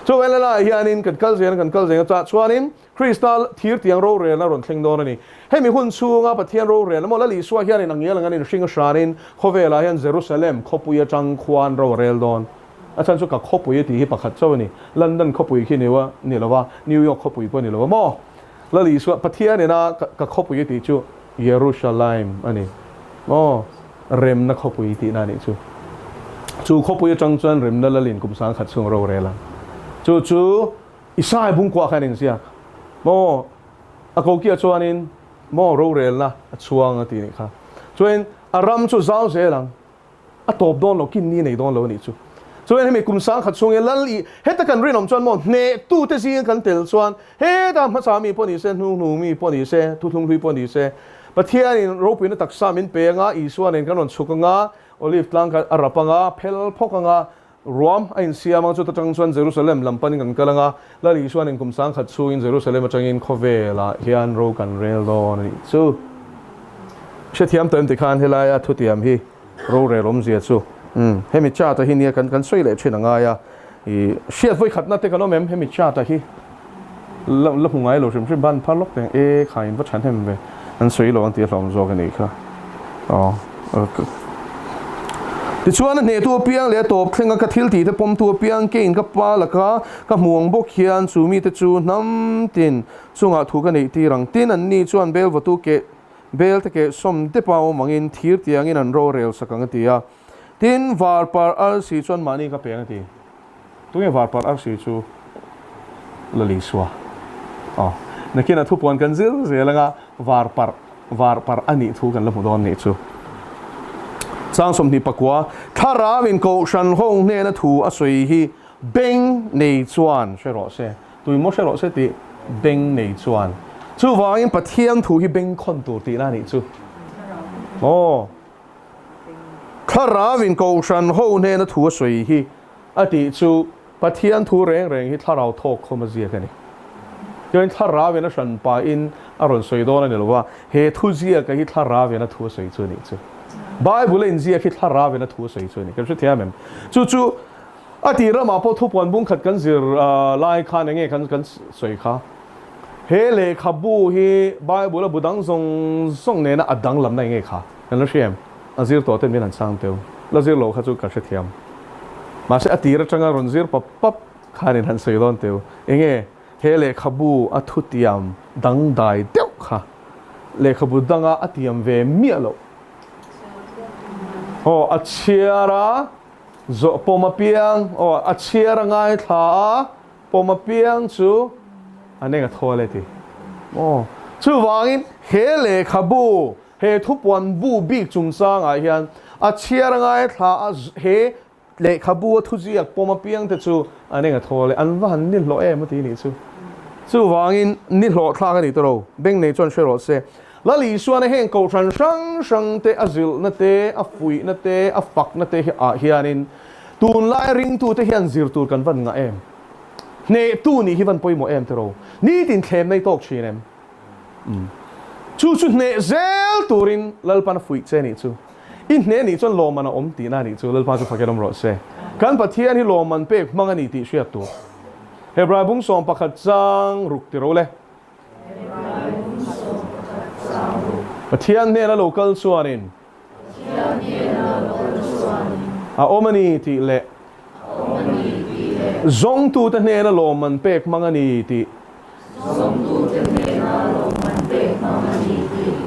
Chuvain lalaiah hianin kan kal zel a kan kal zel a chah chuanin Krista thir tiang rorelna rawn thleng dawn a ni. Hemi hun chhunga Pathian rorelna maw Lal Isua hianin a ngial ang anin hring a hranin khawvelah hian Jerusalem khawpui atang khuan ro a rel dawn. A chhan chu ka khawpui a tih hi pakhat chauh a ni. London khawpui khi ni ni lo va, New York khawpui pawh a ni lo va maw? Lal Isua Pathianin a ka khawpui a tih chu Jerusalem a ni maw? Remna khawpui tihna a nih chu. Chu khawpui atang chuan remna Lalin kum 10,000 chhung rorel ang. Chu chu Isai bungkuah khan inziak maw a kokiah chuanin maw rorelna a chhuang a ti nih kha. Chuanin a ram chu zau zel ang, a tawp dawn lo, kin ni nei dawn lo a nih chu. Chuan hemi kum 10,000 chhungin Lal i heta kan rinawm chuan maw hnehtute zinga kan tel chuan heta hmasa mi pawh ni se, hnunghnung mi pawh ni se, thuthlung hlui pawh ni se, Pathianin ropuina taksa min pe anga, Isua nen kan rawn chhuk anga, Olive tlang kan a rap anga, phel phawk anga, ruam a insiam ang, chuta tang chuan Jerusalem lam panin kan kal anga, Lal Isuanin kum 10,000 chhungin Jerusalem atangin khawvelah hian ro kan rel dawn a nih chu. Hrethiam tawh em tikhan helaia thutiam hi rorel awmzia chu umm hemi chart ah hi nia kan kan sawi leh thin a ngai a, ih hriat vawi khatna te kan awm em hemi chart ah hi la la hmu ngai lo hrim hrim ban phar lawk teng e kha in va thahnem ve an sawi lo ang tih a hlawm zawk a nih kha aw Tichuan a hnehtu apiang leh a tawp thlenga ka thil tihte pawmtu apiang keiin ka pa laka ka hmu ang bawk hian chu mite chu hnam tin chungah thu ka neih tir ang. Tin, anni chuan bel vawtu keh bel te keh sawm depa awm angin thir tiangin an rorel sak ang a ti a. Tin, varpar arsi chuan mahni ka peng a ti. Tunge varpar arsi chu la Lisua? Aw, nakinah thupuan kan zir zel anga varpar, varpar a nih thu kan la hmu dawn nih chu. Chang 24, Thlarau in Kohhran ho hnena thu a sawi hi beng nei chuan hre rawh se. Tui maw hre rawh se tih beng nei chuan. Chuvangin Pathian thu hi beng khawn tur tihna a nih chu. Aw. Thlarau in Kohhran ho hnena thu a sawi hi a tih chu Pathian thu reng reng hi thlarau thawk khawm a ziak a ni. Chuan thlarau in a hran pahin a rawn sawi dawn a ni lo va, he thu ziaka hi thlarau in a thu a sawi chu a nih chu. Bible a inziak hi thlarau in a thu a sawi chu a ni. Kan hrethiam em? Chu chu a tih ramah pawh thupuan bung khat kan zir lai khan enge kan kan sawi kha? He lehkhabu hi Bible a bu dang zawng zawng nena a danglamna enge kha? Kan la hria em? A zir tawh te min han chang teu. La zir lo kha chu ka hrethiam. Mahse a tir atanga rawn zir pap pap khanin han sawi dawn teu. Enge he lehkhabu a thutiam dangdai deuh kha lehkhabu danga a tiam ve miah loh. Aw a chhiar a zawh pawm apiang aw a chhiar a ngaithla a pawm apiang chu an eng a thawl e ti. Aw chuvangin he lehkhabu He thupuan bu bik chungchangah hian a chhiar a ngaithla a, he lehkhabu a thuziak pawm apiang te chu an eng a thawl e, an va han ni hlawh em a ti nih chu. Chuvangin ni hlawh thlak a ni tawh lo, beng nei chuan hre rawh se. Lal Isuana heng kohhran hrang hrang te a zilhna te, a fuihna te, a fakna te ah hianin tunlai ringtute hian zir tur kan van ngah em? Hnehtu nih hi van pawimawh em tiraw? Nitin thlemna i tawk thin em? Chu chu hneh zel turin Lalpan a fuih che nih chu. I hneh nih chuan lawmman a awm tihna a nih chu. Lalpa chu fakin awm rawh se. Kan Pathian hi lawmman pek hmang a ni tih hriat tur. Hebrai bung 11 chang ruk ti ro le. Pathian hnena lo kal chuanin. A awm a ni tih leh. Zawngtute hnena lawmman pek hmang a ni tih.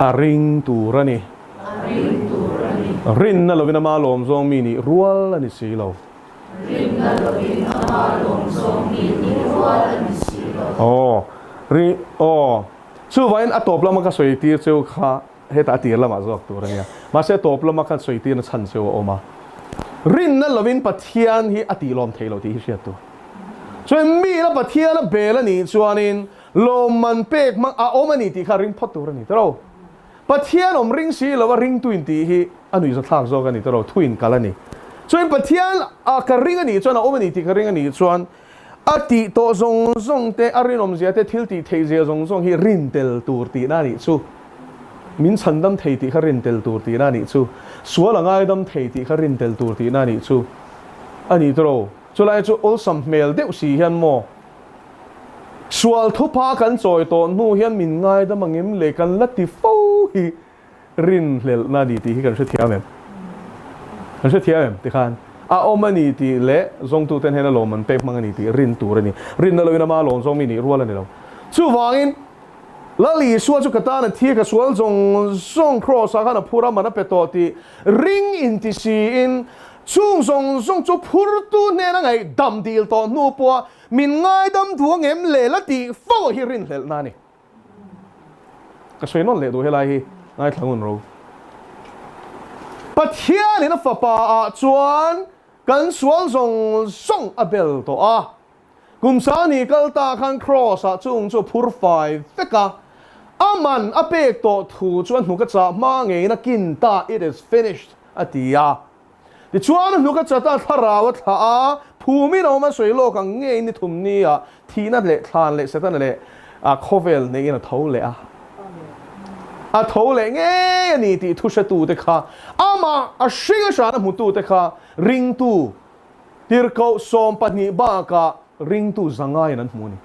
A ring tur a ni. Rinna lovin ama lawm zawng mi nih rual a ni si lo. Aw, ri, aw. Chuvangin a tawp lama ka sawi tir cheu kha Hetah a tir lamah zawk tur a nia. Mahse a tawp lama khan sawi tirna chhan chu a awm a. Rinna lovin Pathian hi a tihlawm thei lo tih hi hriat tur. Chuan mi ina Pathian a bel a nih chuanin lawmman pek hmang a awm a ni tih kha ring phawt tur a ni tawh lo. Pathian awm ring si lova ringtu in tih hi a nuihzathlak zawk a ni tawh lo, thuin kal a ni. Chuan Pathian a ka ring a nih chuan a awm a ni tih ka ring a nih chuan A tih tawh zawng zawng te, a rinawmzia te, thil tih theih zia zawng zawng hi rin tel tur tihna a nih chu. Min chhandam thei tih kha rin tel tur tihna a nih chu. Sual a ngaidam thei tih kha rin tel tur tihna a nih chu. A ni tawh. Chulai chu awlsam hmel deuh si hian maw sual thupha kan chawi tawh hnu hian min ngaidam angem le kan la ti fo hi. Rinhlelhna a ni tih hi kan hrethiam em? Kan hrethiam em? Tikhan a awm a ni tih leh zawngtuten hian a lawm an pek hmang a ni tih rin tur a ni. Rinna loin ama lawm zawng mi nih rual a ni lo. Chuvangin Lal Isua chu ka tan a thi, ka sual zawng zawng Kraws ah khan a phur a, man a pe tawh tih ring inti siin chung zawng zawng chu phurtu hnena ngaihdam dil tawh hnu pawha min ngaidam duh angem le la tih fo hi rinhlelhna a ni. Ka sawi nawn leh duh helai hi ngaithla ngun ro. Pathianin a fapa ah chuan Kan sual zawng zawng a bel tawh a. Kum sani kal ta khan Kraws ah chung chu a phur fai vek a. A man a pek tawh thu chu a hnuk a chah hma ngeiin a kin ta, It is finished, a ti a. Tichuan a hnuk a chat a, thlarau a thlah a, phumin a awm a sawi lawk ang ngei ni thum ni ah thihna leh thlan leh Setana leh khawvel neiin a tho leh a. A tho leh ngei a ni tih thu hretute kha amah a hring a hran a hmutute kha ringtu tirhkoh 12 bakah ringtu zangaiin an hmu a ni.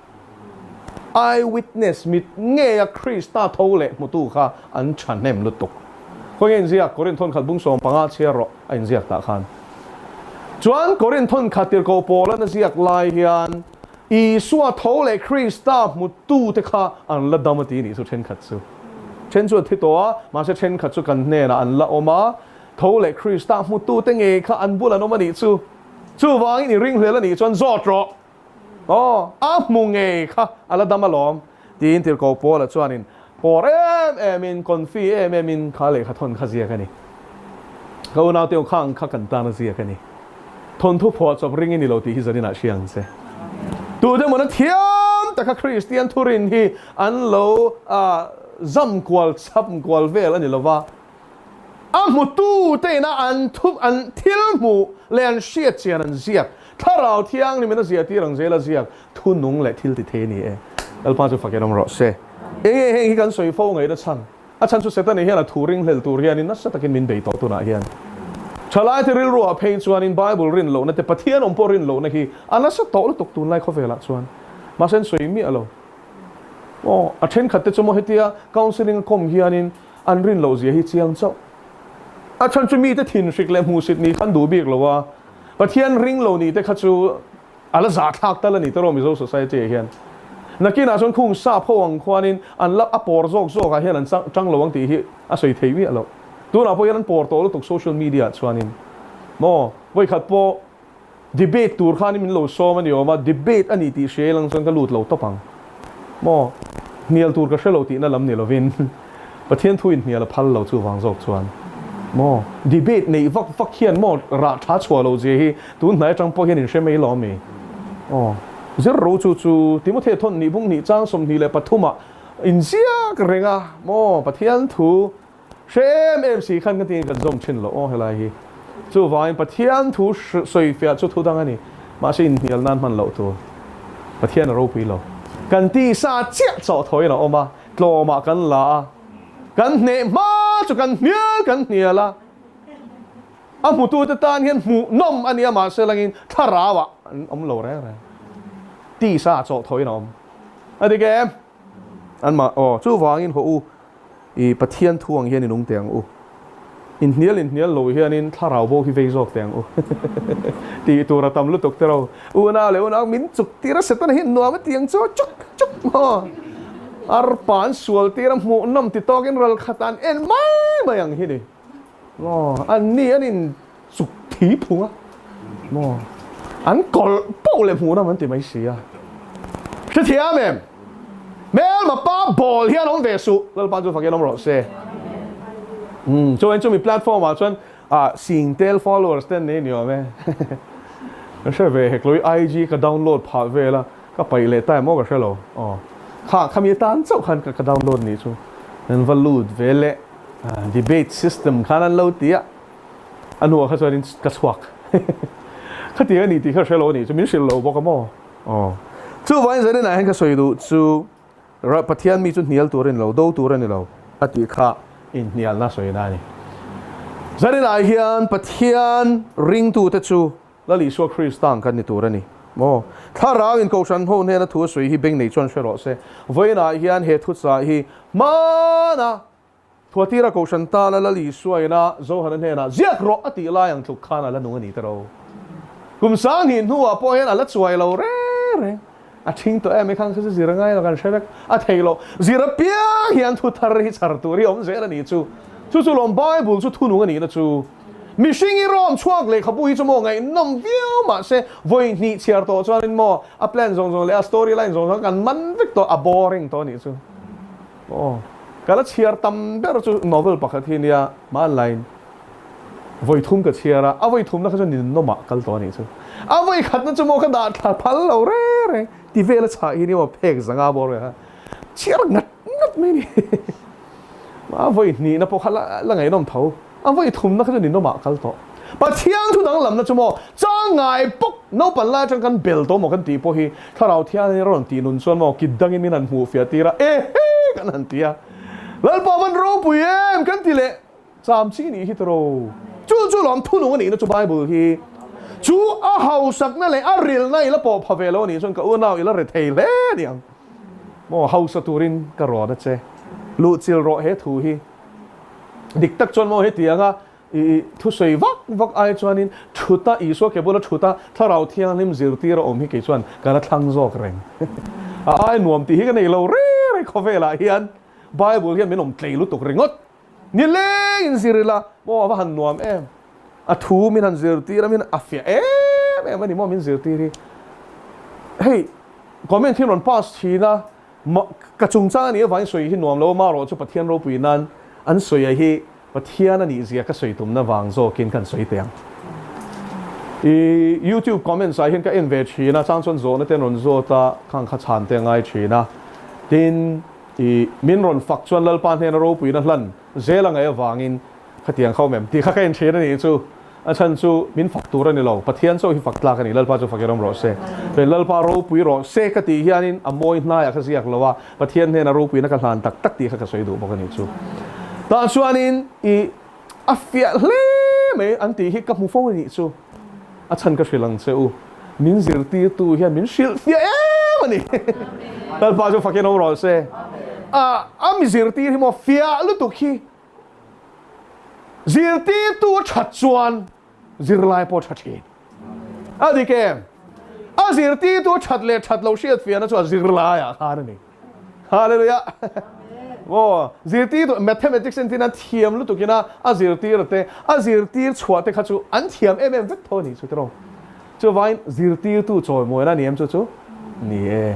Eye witness mit ngeia Krista tho leh hmutu kha an thahnem lutuk. Khawnge inziak Korinth thawnkhat bung 15 chhiar rawh a inziak tah khan. Chuan Korinth thawnkhat tirhkoh Paula'n a ziak lai hian Isua tho leh Krista hmutu te kha an la dam a ti nih chu thenkhat chu. Then chu a thi tawh a, mahse thenkhat chu kan hnenah an la awm a, tho leh Krista hmutu te ngei kha an bul an awm a nih chu. Chuvangin i ringhlel a nih chuan zawt rawh. Aw, a hmu ngei kha a la dam alawm, tiin Tirhkoh Paula chuanin pawr em emin, confi em emin kha lehkha thawn kha ziak a ni. Ka unaute aw khang kha kan tan a ziak a ni. Thawnthu phuah chawp ring i ni lo tih hi zaninah hria ang che. Tute mawna thiam taka Kristian thurin hi an lo zam kual chap kual vel a ni lova, A hmutu te ina an thu an thil hmuh leh an hriat chian an ziak. Thlarau Thianghlim in a ziah tir ang zel a ziak thu nung leh thil ti thei a ni e. Lalpa chu fak en awm rawh se. Enge heng hi kan sawi fo ngaihna chhan? A chhan chu Setani hian a thu ringhlel tur hianin nasa takin min bei tawh tunah hian. Thalai te rilru ah phei chuanin Bible rin lohna te Pathian awm pawh rin lohna hi a nasa tawh lutuk tunlai khawvelah chuan. Mahse an sawi miah lo. Aw, a thenkhat te chu maw hetia counselling a kawm hianin An rin loh zia hi chiang chauh. A chhan chu mite thinhrik leh hmuhsit nih kha an duh bik lo a, Pathian ring lo nih te kha chu a la zahthlak tal a ni tawh Mizo society ah hian. Nakinah chuan khung sap ho ang khuanin an la a pawr zawk zawk ah hian an chang lo ang tih hi a sawi thei miah loh. Tunah pawh hian an pawr tawh lutuk social media ah chuanin maw vawikhat pawh Debate tur khan min lo sawm a ni awm a, debate a ni tih hria ilang chuan ka lut lo tawp ang. Maw? Hnial tur ka hre lo tihna lam ni lovin Pathian thu in hnial a phal lo chuvang zawk chuan maw? Debate neih vak vak hian maw rah tha chhuah lo zia hi tun hnai atang pawh hian in hre mai lo ami? Aw. Zir ro chu chu Timothea thawn nih bung nih chang 23 ah inziak reng a maw Pathian thu Hre em em si khan ka tiin kan zawm thin lo aw helai hi. Chuvangin Pathian thu sawifiah chu thu dang a ni. Mahse inhnial nan hman loh tur. Pathian a ropui lo. Kan tisa chiah chawh thawiin a awm a, tlawmah kan la a, kan hneh hma chu kan hnial kan hnial a. A hmutute tan hian hmuhnawm a nia mahse langin thlarauah an awm lo reng reng. Tisa chawh thawiin a awm. A dik em? Anmah aw chuvangin haw u. I Pathian thu ang hian i nung teh ang u. Inhnial inhnial lo hianin thlarau bo hi vei zawk teh ang u. Tih tur a tam lutuk te ro. Una leh una min chuk tir a Setana hian nuam a ti ang chu chuk chuk maw. Arpa an sual tir a hmuh nawm ti tawkin ral khat an en mai mai ang hi ni. Maw an ni an in chuk thi phung a maw an kawlh poh leh hmuh nawm an ti mai si a. Hrethiam em? Hmelma pa ball hian awm ve suh Lalpa chu fakin awm rawh se. Umm chuan chumi platform ah chuan ah singtel followers te an nei ni awm e. Ka hre ve hek lo i IG ka download phah vel a ka paih leh ta em aw ka hre lo. Aw kha khami atan chauh khan ka download nih chu an va lut ve leh. Debate system khan an lo ti a, a hnuah kha chuanin ka chhuak. Khatiang a ni tih kha hre lo a nih chu, min hrilh lo bawk a maw? Aw. Chuvangin zaninah hian ka sawi duh chu Pathian mi chu hnial tur a ni lo, do tur a ni lo a tih kha inhnialna sawina a ni. Zaninah hian Pathian ringtute chu Lal Isua Krista ang kan ni tur a ni maw? Thlarau in Kohhran ho hnena thu a sawi hi beng nei chuan hre rawh se. Vawiinah hian he thuchah hi hmana Thuatira Kohhran tana Lal Isua ina Johana hnenah ziak rawh a tih lai ang tluk khan a la nung a ni ta ro. Kum 2000 hnuah pawh hian a la chuai lo reng reng. A thing tawh em khan kha chu zir ngai lo kan hre vek. A thei lo. Zir apiang hian thu thar hi chhar tur hi awm zel a nih chu. Chu chu lawm Bible chu thu nung a nihna chu. Mihring i rawm chhuak lehkhabu hi chu maw ngaihnawm viau mahse vawi hnih chhiar tawh chuanin maw a plan zawng zawng leh a story line zawng zawng kan man vek tawh a boring tawh a nih chu. Aw ka la chhiar tam ber chu novel pakhat hi nia hmanlaiin. Vawi thum ka chhiar a, a vawi thumna kha chuan ninawmah kal tawh a nih chu. A vawi khatna chu maw ka dah thla phal lo reng reng ti vel a chhah hi ni maw phek zanga bawr ve kha chhiar ngat ngat mai a ni. A vawi hnihna pawh kha la la ngaihnawm tho. A vawi thumna kha chu ninawmah kal tawh. Pathian thu danglamna chu maw changngai bawk naupan lai atang kan bel tawh maw kan tih pawh hi Thlarau Thiangin a rawn tih nun chuan maw kit dangin min han hmuh fiah tir a, ehe kan han ti a. Lalpa van ropui em kan ti leh cham chi nih hi tawrh. Chu chu lawm thunung a nihna chu Bible hi chu a hausakna leh a rilna i la pawh pha ve lo a nih chuan ka unau i la re thei hle a ni ang. Maw hausa turin ka rawn a che. Luhchilh rawh he thu hi. Dik tak chuan maw hetianga i thusawi vak vak ai chuanin thuta Isua ke bula thuta Thlarau Thianghlim zirtir a awm hi kei chuan ka la thlang zawk reng. A ai nuam tih hi ka nei lo reng reng khawvelah hian Bible hian min awm tlei lutuk ringawt. Ni lengin zir ila maw a va han nuam em. A thu min han zirtir a min a fiah em em a ni maw min zirtir hi. Hei comment hi rawn pass thin a ka chungchang a nih avangin sawi hi nuam lo a marawh chu Pathian ropui nan an sawi a hi Pathian a nih zia ka sawi tumna vang zawkin kan sawi teh ang. I youtube comments ah hian ka en ve thin a chang chuan zawhna te an rawn zawt a khang kha chhan te a ngai thin a tin I min rawn fak chuan Lalpa hnena ropuina hlan zel a ngaih avangin khatiang kha awm em tih kha ka en thin a nih chu. A chhan chu min fak tur a ni lo, Pathian chauh hi fak tlak a ni, Lalpa chu fakin awm rawh se. Chuan Lalpa ropui rawh se ka tih hianin a mawi hnaiah kha ziak lo a, Pathian hnena ropuina ka hlan tak tak tih kha ka sawi duh bawk a nih chu. Tah chuanin i a fiah hle mai an tih hi ka hmu fo a nih chu. A chhan ka hrilh ang che u, min zirtirtu hian min hrilh fiah em a ni. Lalpa chu fakin awm rawh se. A a mi zirtir hi maw fiah lutuk hi zirtirtu a that chuan zirlai pawh a tha thin. A dik em? A zirtirtu a that leh that lo hriat fiahna chu a zirlaiah khan a ni. Hallelujah. Maw zirtir mathematics entin a thiam lutuk ina a zirtir te a zirtir chhuah te kha chu an thiam em em vek tho a nih chu tiraw. Chuvangin zirtirtu chawimawi a ni em chu chu? Ni e.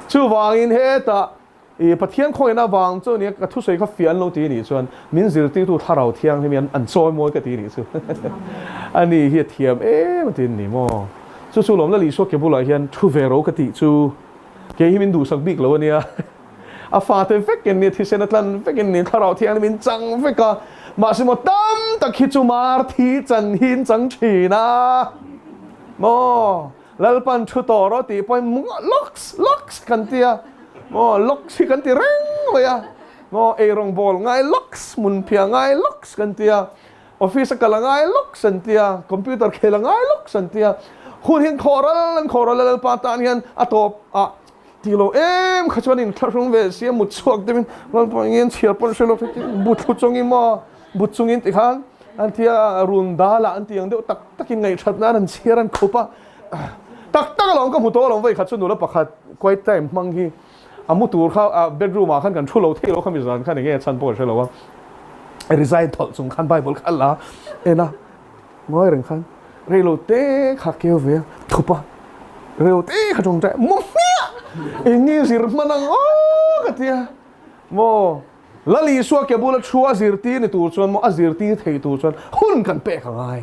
Chuvangin hetah i Pathian khawngin avang chu nia ka thusawi kha fiah an lo ti a nih chuan min zirtirtu thlarau thianghlim hi an chawimawi ka ti a nih chu. Ani hi a thiam em a ti a ni maw. Chu chu lawm Lalisua ke bulah hian thu ve ro ka tih chu. Kei hi min duhsak bik lo a nia. A fate vekin nia thisen a tlan vekin nia thlarau thianghlim in chang vek a. Mahse maw tam tak hi chu mar thi chan hi in chang thin a. Maw Lalpan thu tawh rawh tih pawhin lawks lawks kan ti a. Maw lawks hi kan ti reng mai a. Maw eirawngbawl ngai lawks, hmunphiah ngai lawks kan ti a. Office a kal a ngai lawk san tia, computer khel a ngai lawk san tia, hun hi an khawh ral an khawh ral a Lalpa tan hian a tawp ah ti lo em kha chuan in thlahrung ve si a mut chhuak deuhin Lalpa eng nge chhiar pawn hre lo bu thlu chungin maw bu chungin ti khan an tia run dal ah an ti ang deuh tak takin ngaihṭhat nan an chhiar an khup a tak tak alawm ka hmu tawh alawm vei khat chu nula pakhat quiet time hmang hi A mu tur kha a bedroom ah khan kan thu lo thei lo kha mi zan khan enge a chhan pawh ka hre lo a. Resign thawlh chung khan Bible kha a la en a, ngawi reng khan rei lo te kha keu ve a, thup a, rei lo te kha tawngtai a, maw hmiah! Enge zir hman ang aw ka ti a, maw Lal Isua ke bula thu a zirtir ni tur chuan maw a zirtir thei tur chuan hun kan pek a ngai.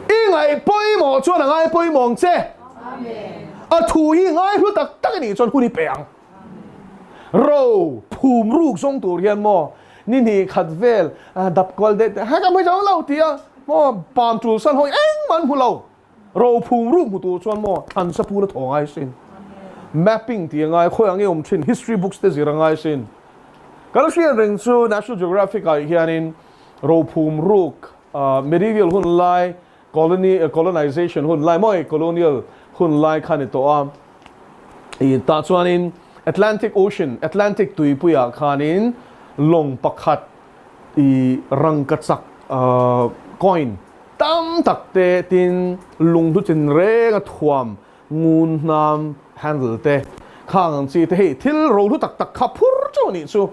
I ngaih pawimawh chuan a ngai pawimawh ang che. A thu hi ngai hlu tak tak a nih chuan hun i pe ang. Ro phum ruk zawng tur hian maw ni hnih khat vel dap kual deuh te ha ka hmu zo lo ti a maw pam tul san hawi engmah an hmu lo. Ro phum ruk hmu tur chuan maw thlan sapul a thaw ngai sin. Mapping tih a ngai, khawi ang i awm thin, history books te zir a ngai sin. Kan hriat reng chu National Geographic ah hianin ro phum ruk medieval hun lai Colony colonization hun lai mawi colonial hun lai kha ni tawh a, i tah chuanin Atlantic Ocean, Atlantic tuipuiah khanin lawng pakhat i rangkachak coin tam tak te tin lunghlu chin reng a thuam ngun hnam handle te khang ang chi te hei thil rohlu tak tak kha phur chauh a nih chu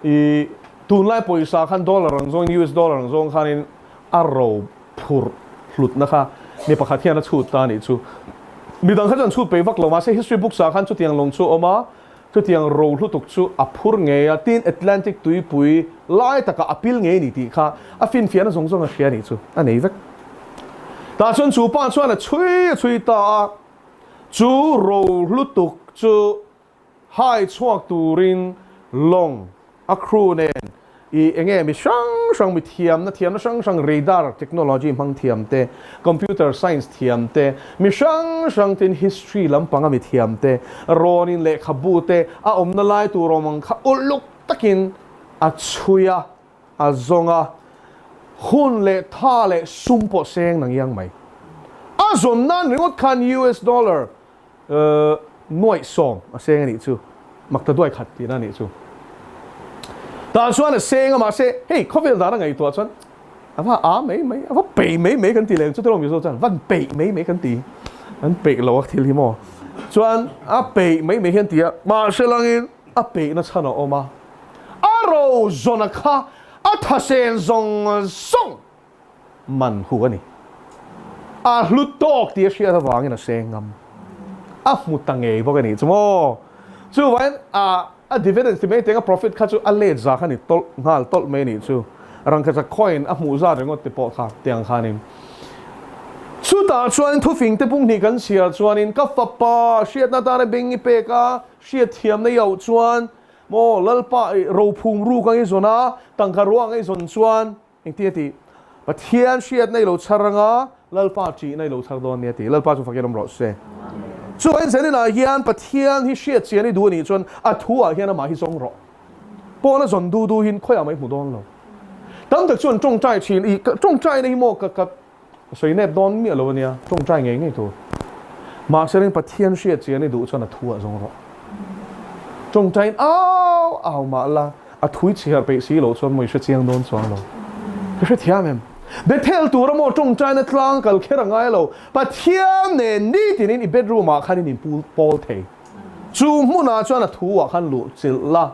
i tunlai pawisa khan dollar ang zawngin US dollar ang zawng khanin a ro phurh hlutna kha mi pakhat hian a chhut ta a nih chu. Midang kha chuan chhut peih vak lo mahse history books ah khan chutiang lawng chu a awm a. Chutiang ro hlutuk chu a phur ngei a, tin Atlantic tuipui lai takah a pil ngei a ni tih kha a finfiahna zawng zawng a hria a nih chu a nei vek. Tah chuan chu pa chuan a chhui a chhui ta a, chu ro hlutuk chu hai chhuak turin lawng a crew nen i enge mi hrang hrang mi thiamna thiamna hrang hrang radar technology hmang thiam te, computer science thiam te, mi hrang hrang tin history lampanga mi thiam te rawnin lehkhabu te a awmna lai tur awm ang kha uluk takin a chhui a, a zawng a, hun leh tha leh sum pawh seng nang iang mai. A zawn nan ringawt khan US dollar Nuaih sawm a seng a nih chu, makta duai khat tihna a nih chu. Tah chuan a seng a, mahse hei khawvel dan a ngaihtuah chuan a va a mai mai, a va peih mai mai kan ti leh ang chu tiraw Mizo chuan van peih mai mai kan ti, an peih lo a thil hi maw. Chuan a peih mai mai hian ti a, mahse langin a peihna chhan a awm a, a ro zawna kha a thasen zawng zawng man hu a ni. A hlu tawk tih a hriat avangin a seng ngam. A hmu ta ngei bawk a nih chu maw. Chuvangin a a dividends ti mai teng a profit kha chu a let za kha ni tawlh nghal tawlh mai a nih chu. Rangkachak coin a hmuh zat ringawt te pawh kha tiang khanin. Chutah chuan thufing te punghnih kan chhiar chuanin ka fapa hriatna atana beng i pek a, hriatthiamna i auh chuan maw Lalpa i rophum ruk ang i zawn a, tangka ruang i zawn chuan Engtin a ti? Pathian hriatna i lo chhar anga, Lalpa ṭihna i lo chhar dawn nia a ti. Lalpa chu fakin awm rawh se. Chuan Zeninah hian Pathian hi hriat chian i duh a nih chuan a thuah hian amah hi zawng rawh. Pawna zawn du du hin khawiah mah i hmu dawn lo. Tam tak chuan ṭawngṭai ṭhin i, ṭawngṭaina hi maw ka ka sawi nep dawn miah lo a nia, ṭawngṭai ngei ngei tur. Mahse ring Pathian hriat chian i duh chuan a thuah zawng rawh. Ṭawngṭaiin au au mah la, a thui chhiar peih si loh chuan maw i hre chiang dawn chuang lo. Ka hre thiam em? Bethel tura maw ṭawngṭaina tlang kal kher a ngai lo, Pathian nen nitinin i bedroom ah khan in inpul pawl thei. Chu hmunah chuan a thuah khan luh chilh la,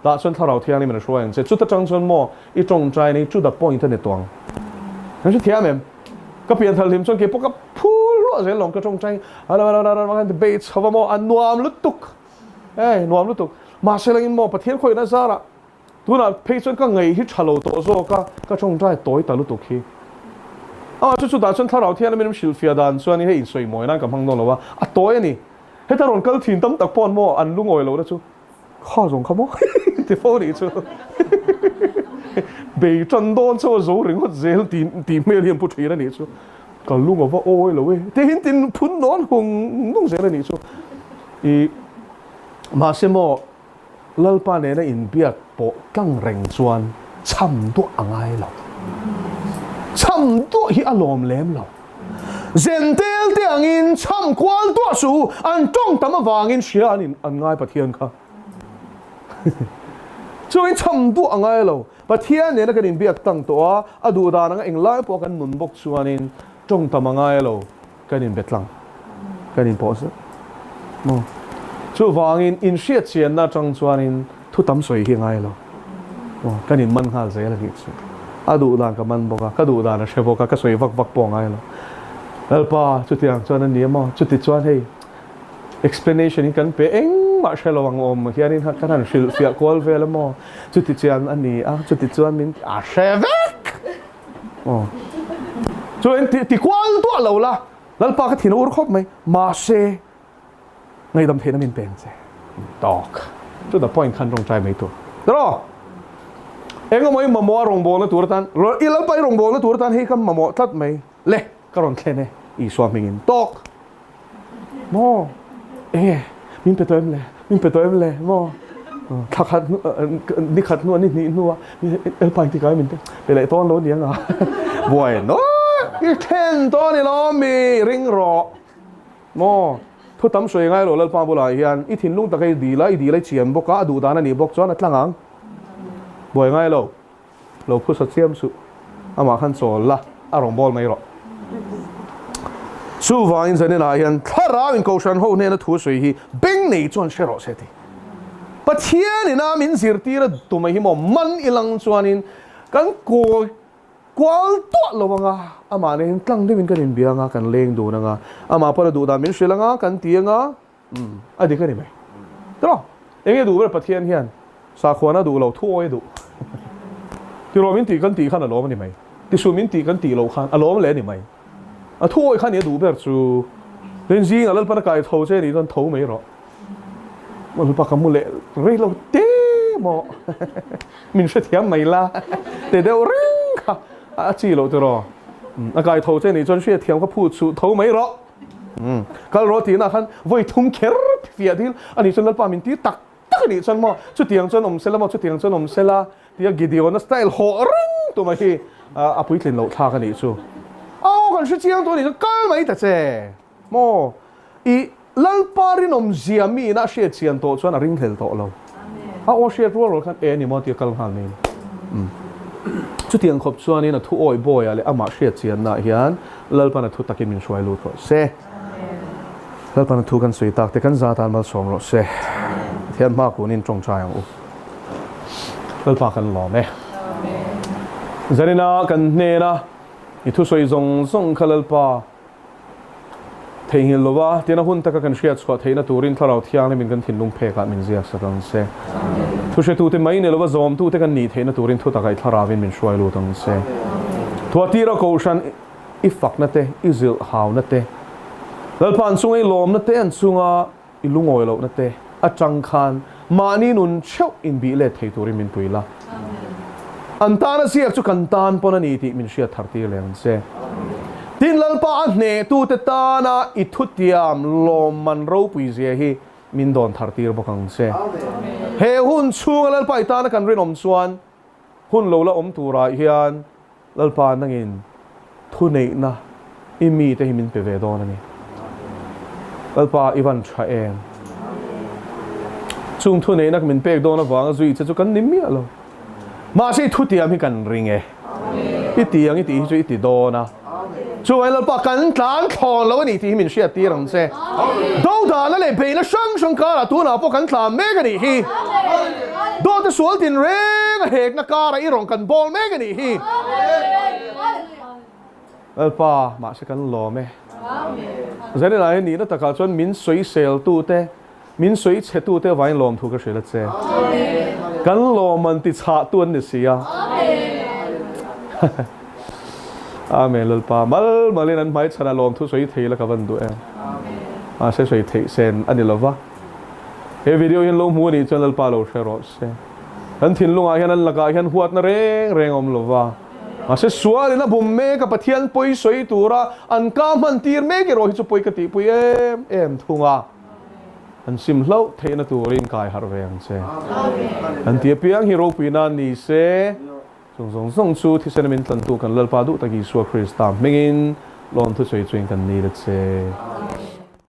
Tah chuan Thlarau Thianghlim in a hruai ang che. Chuta tang chuan maw i tawngtai nei to the point a ni tawh ang. Kan hre thiam em? Ka pian thal hlim chuan keipawh ka phul hluah zel lawng ka tawngtai a bei chho va maw a nuam lutuk ei nuam lutuk. Mahse langin maw Pathian khawihna zarah tunah phei chuan ka ngaih hi tha lo tawh zawk a ka tawngtai tawi ta lutuk hi. A chu chutah chuan Thlarau Thianghlim in hrilhfiah dan chuan hei insawimawi nan ka hmang dawn lo a, a tawi a ni. Heta rawn kal thin tam tak pawh an maw an lungawi lohna chu Kha zawng kha maw ti fo nih chu bei tan dawn chu a zo ringawt zel tih tih hmel hi an pu thin a nih chu ka lung a va awi lo e ti hin tin phun dawn hung nung zel a nih chu i mahse maw Lalpa nena inbiak pawh tlang reng chuan chham duah a ngai lo chham duah hi a lawm lem lo. Zentel te angin chham kual duah suh u, an tawng tam avangin hria an in an ngai Pathian kha. Chuvangin chham duah a ngai lo, Pathian nena kan inbiak tang tawh a, a duh dan anga englai pawh kan nun bawk chuanin tawng tam a ngai lo, kan inbe tlang, kan inpawh zet maw. Chuvangin inhriat chianna atang chuanin thu tam sawi hi a ngai lo. Aw, kan in man nghal zel a nih chu. A duh dan ka man bawk a, ka duh dan a hre bawk a, ka sawi vak vak pawh a ngai lo. Lalpa, chutiang chuan a ni a maw? Chuti chuan hei explanation hi kan pe engmah hre lo ang awm hianin kan han hrilh fiah kual vel a maw? Chuti chian a ni a, chuti chuan min a hre vek! Aw, chuan ti kual duah lo la, Lalpa ka thin a ur khawp mai, mahse, Ngaihdam theihna min peng che. Tawk. To the point khan rawngtai mai tur. Tiraw? Engemaw i mamawh a rawngbawlna tur atan, i Lalpa i rawngbawlna tur atan hei ka mamawh tlat mai. Le, ka rawn thlen e, Isua hmingin. Tawk. Maw? Enge? Min pe tawh em le? Min pe tawh em le? Maw? Thla khat hnu, ni khat hnu, ni hnih hnua Lalpa engtikah min pe leh tawn lo aniang a. Buai no, i thlen tawh a ni lo mi, ring rawh. Maw? Thu tam sawi ngai lo Lalpa bulah hian i thinlung taka i dil a, i dil a i chian bawk a, a duh dan a nih bawk chuan a tlang ang. Buai ngai lo, lo phusa chiam suh. Amah khan chawl la, a rawn bawl mai rawh. Chuvangin zaninah hian Thlarau in Kohhran ho hnena thu sawi hi beng nei chuan hre rawh se ti. Pathian ina min zirtir a tumah hi maw man ilang chuanin kan kawi Kual tuah lo anga, amah nen tlang deuhin kan inbia anga, kan leng dun anga, amah pawn a duh dan min hrilh anga, kan ti anga, umm, a dik a ni mai. Tiraw? Enge duh ber Pathian hian sakhuana duh lo, thu awi a duh. Tiraw min tih kan tih khan a lawm a ni mai. Tisuh min tih kan tih loh khan a lawm leh a ni mai. A thu awi kha nia duh ber chu. Tin zingah Lalpan a kai tho che nih chuan tho mai rawh. Lalpa ka mu leh rei lo te maw min hrethiam mai la te deuh reng kha a chi loh tiraw. A kai tho che nih chuan hriatthiam kha phut suh tho mai rawh. Kal rawh tihna khan vawi thum kher fiah dil a nih chuan Lalpa min tir tak tak a nih chuan maw chutiang chuan awm sela maw chutiang chuan awm sela tia Gideon-a style hawh reng tuma hi a puitlin loh thlak a nih chu. Aw kan hre chiang tawh a nih chuan kal mai ta che maw i Lalpa rinawmzia mi ina a hriat chian tawh chuan a ringhlel tawh lo. A aw hriat rual rual khan e ni maw tia kal nghal mai a ni. Chutiang khawp chuanin a thu awi bawiah leh amah hriat chiannaah hian Lalpan a thu takin min hruai lut rawh se. Lalpan a thu kan sawi tak te kan za tan malsawm rawh se. Pathian hma kunin tawngtai ang u. Lalpa kan lawm e. Zanina kan hnena i thusawi zawng zawng kha Lalpa Theihnghilh lova, tina hun taka kan hriat chhuah theihna turin Thlarau Thianghlimin kan thinlung phekah min ziak sak ang che. Thuhretute mai ni lova zawmtute kan nih theihna turin thutakah i Thlarauin min hruai lut ang che. Thuatira Kohhran i fakna te, i zilh hauna te, Lalpa an chunga i lawmna te, an chunga i lungawi lohna te atang khan mahni nun theuh inbih let thei turin min pui la. An tana ziak chu kan tan pawn a ni tih min hriat thar tir leh ang che. Tin, Lalpa a hnehtute tana i thutiam lawmman ropui zia hi min dawn thar tir bawk ang che. He hun chhunga Lalpa i tana kan rinawm chuan hun lo la awm turah hian Lalpa nangin thuneihna i mite hi min pe ve dawn a ni. Lalpa i van tha em? Chung thuneihna min pek dawn avanga zui che chu kan ni miah lo. Mahse i thutiam hi kan ring e. I ti ang i tih hi chu i ti dawn a. Chuvangin Lalpa kan tlan thlawn lo a ni tih hi min hriat tir ang che. Dodana leh beihna hrang hrang karah tunah pawh kan tlan mek a nih hi. Dawte sual tin reng a hekna karah i rawn kan bawl mek a nih hi. Lalpa mahse kan lawm e. Zaninah hian nihna takah chuan min sawisel tute, min sawi chhe tute avangin lawmthu ka hrilh a che. Kan lawm an ti chhah tu an ni si a. Amen Lalpa mal malin an hmai chhanah lawmthu sawi thei la ka van duh em. Mahse sawi theih sen a ni lova. He video hian lo hmu a nih chuan Lalpa lo hre rawh se. Kan thinlungah hian an lakah hian huatna reng reng a awm lova. Mahse sualin a bum mek a Pathian pawi sawi tura an ka hman tir mek erawh hi chu pawi ka tihpui em em thung a. An sim hlauh theihna turin kai harh ve ang che. An ti apiang hi ropui nan ni se. Chung zawng zawng chu thisena min tlantu kan Lalpa duh tak Isua Krista hmingin lawmthu sawi chuin kan ni la che.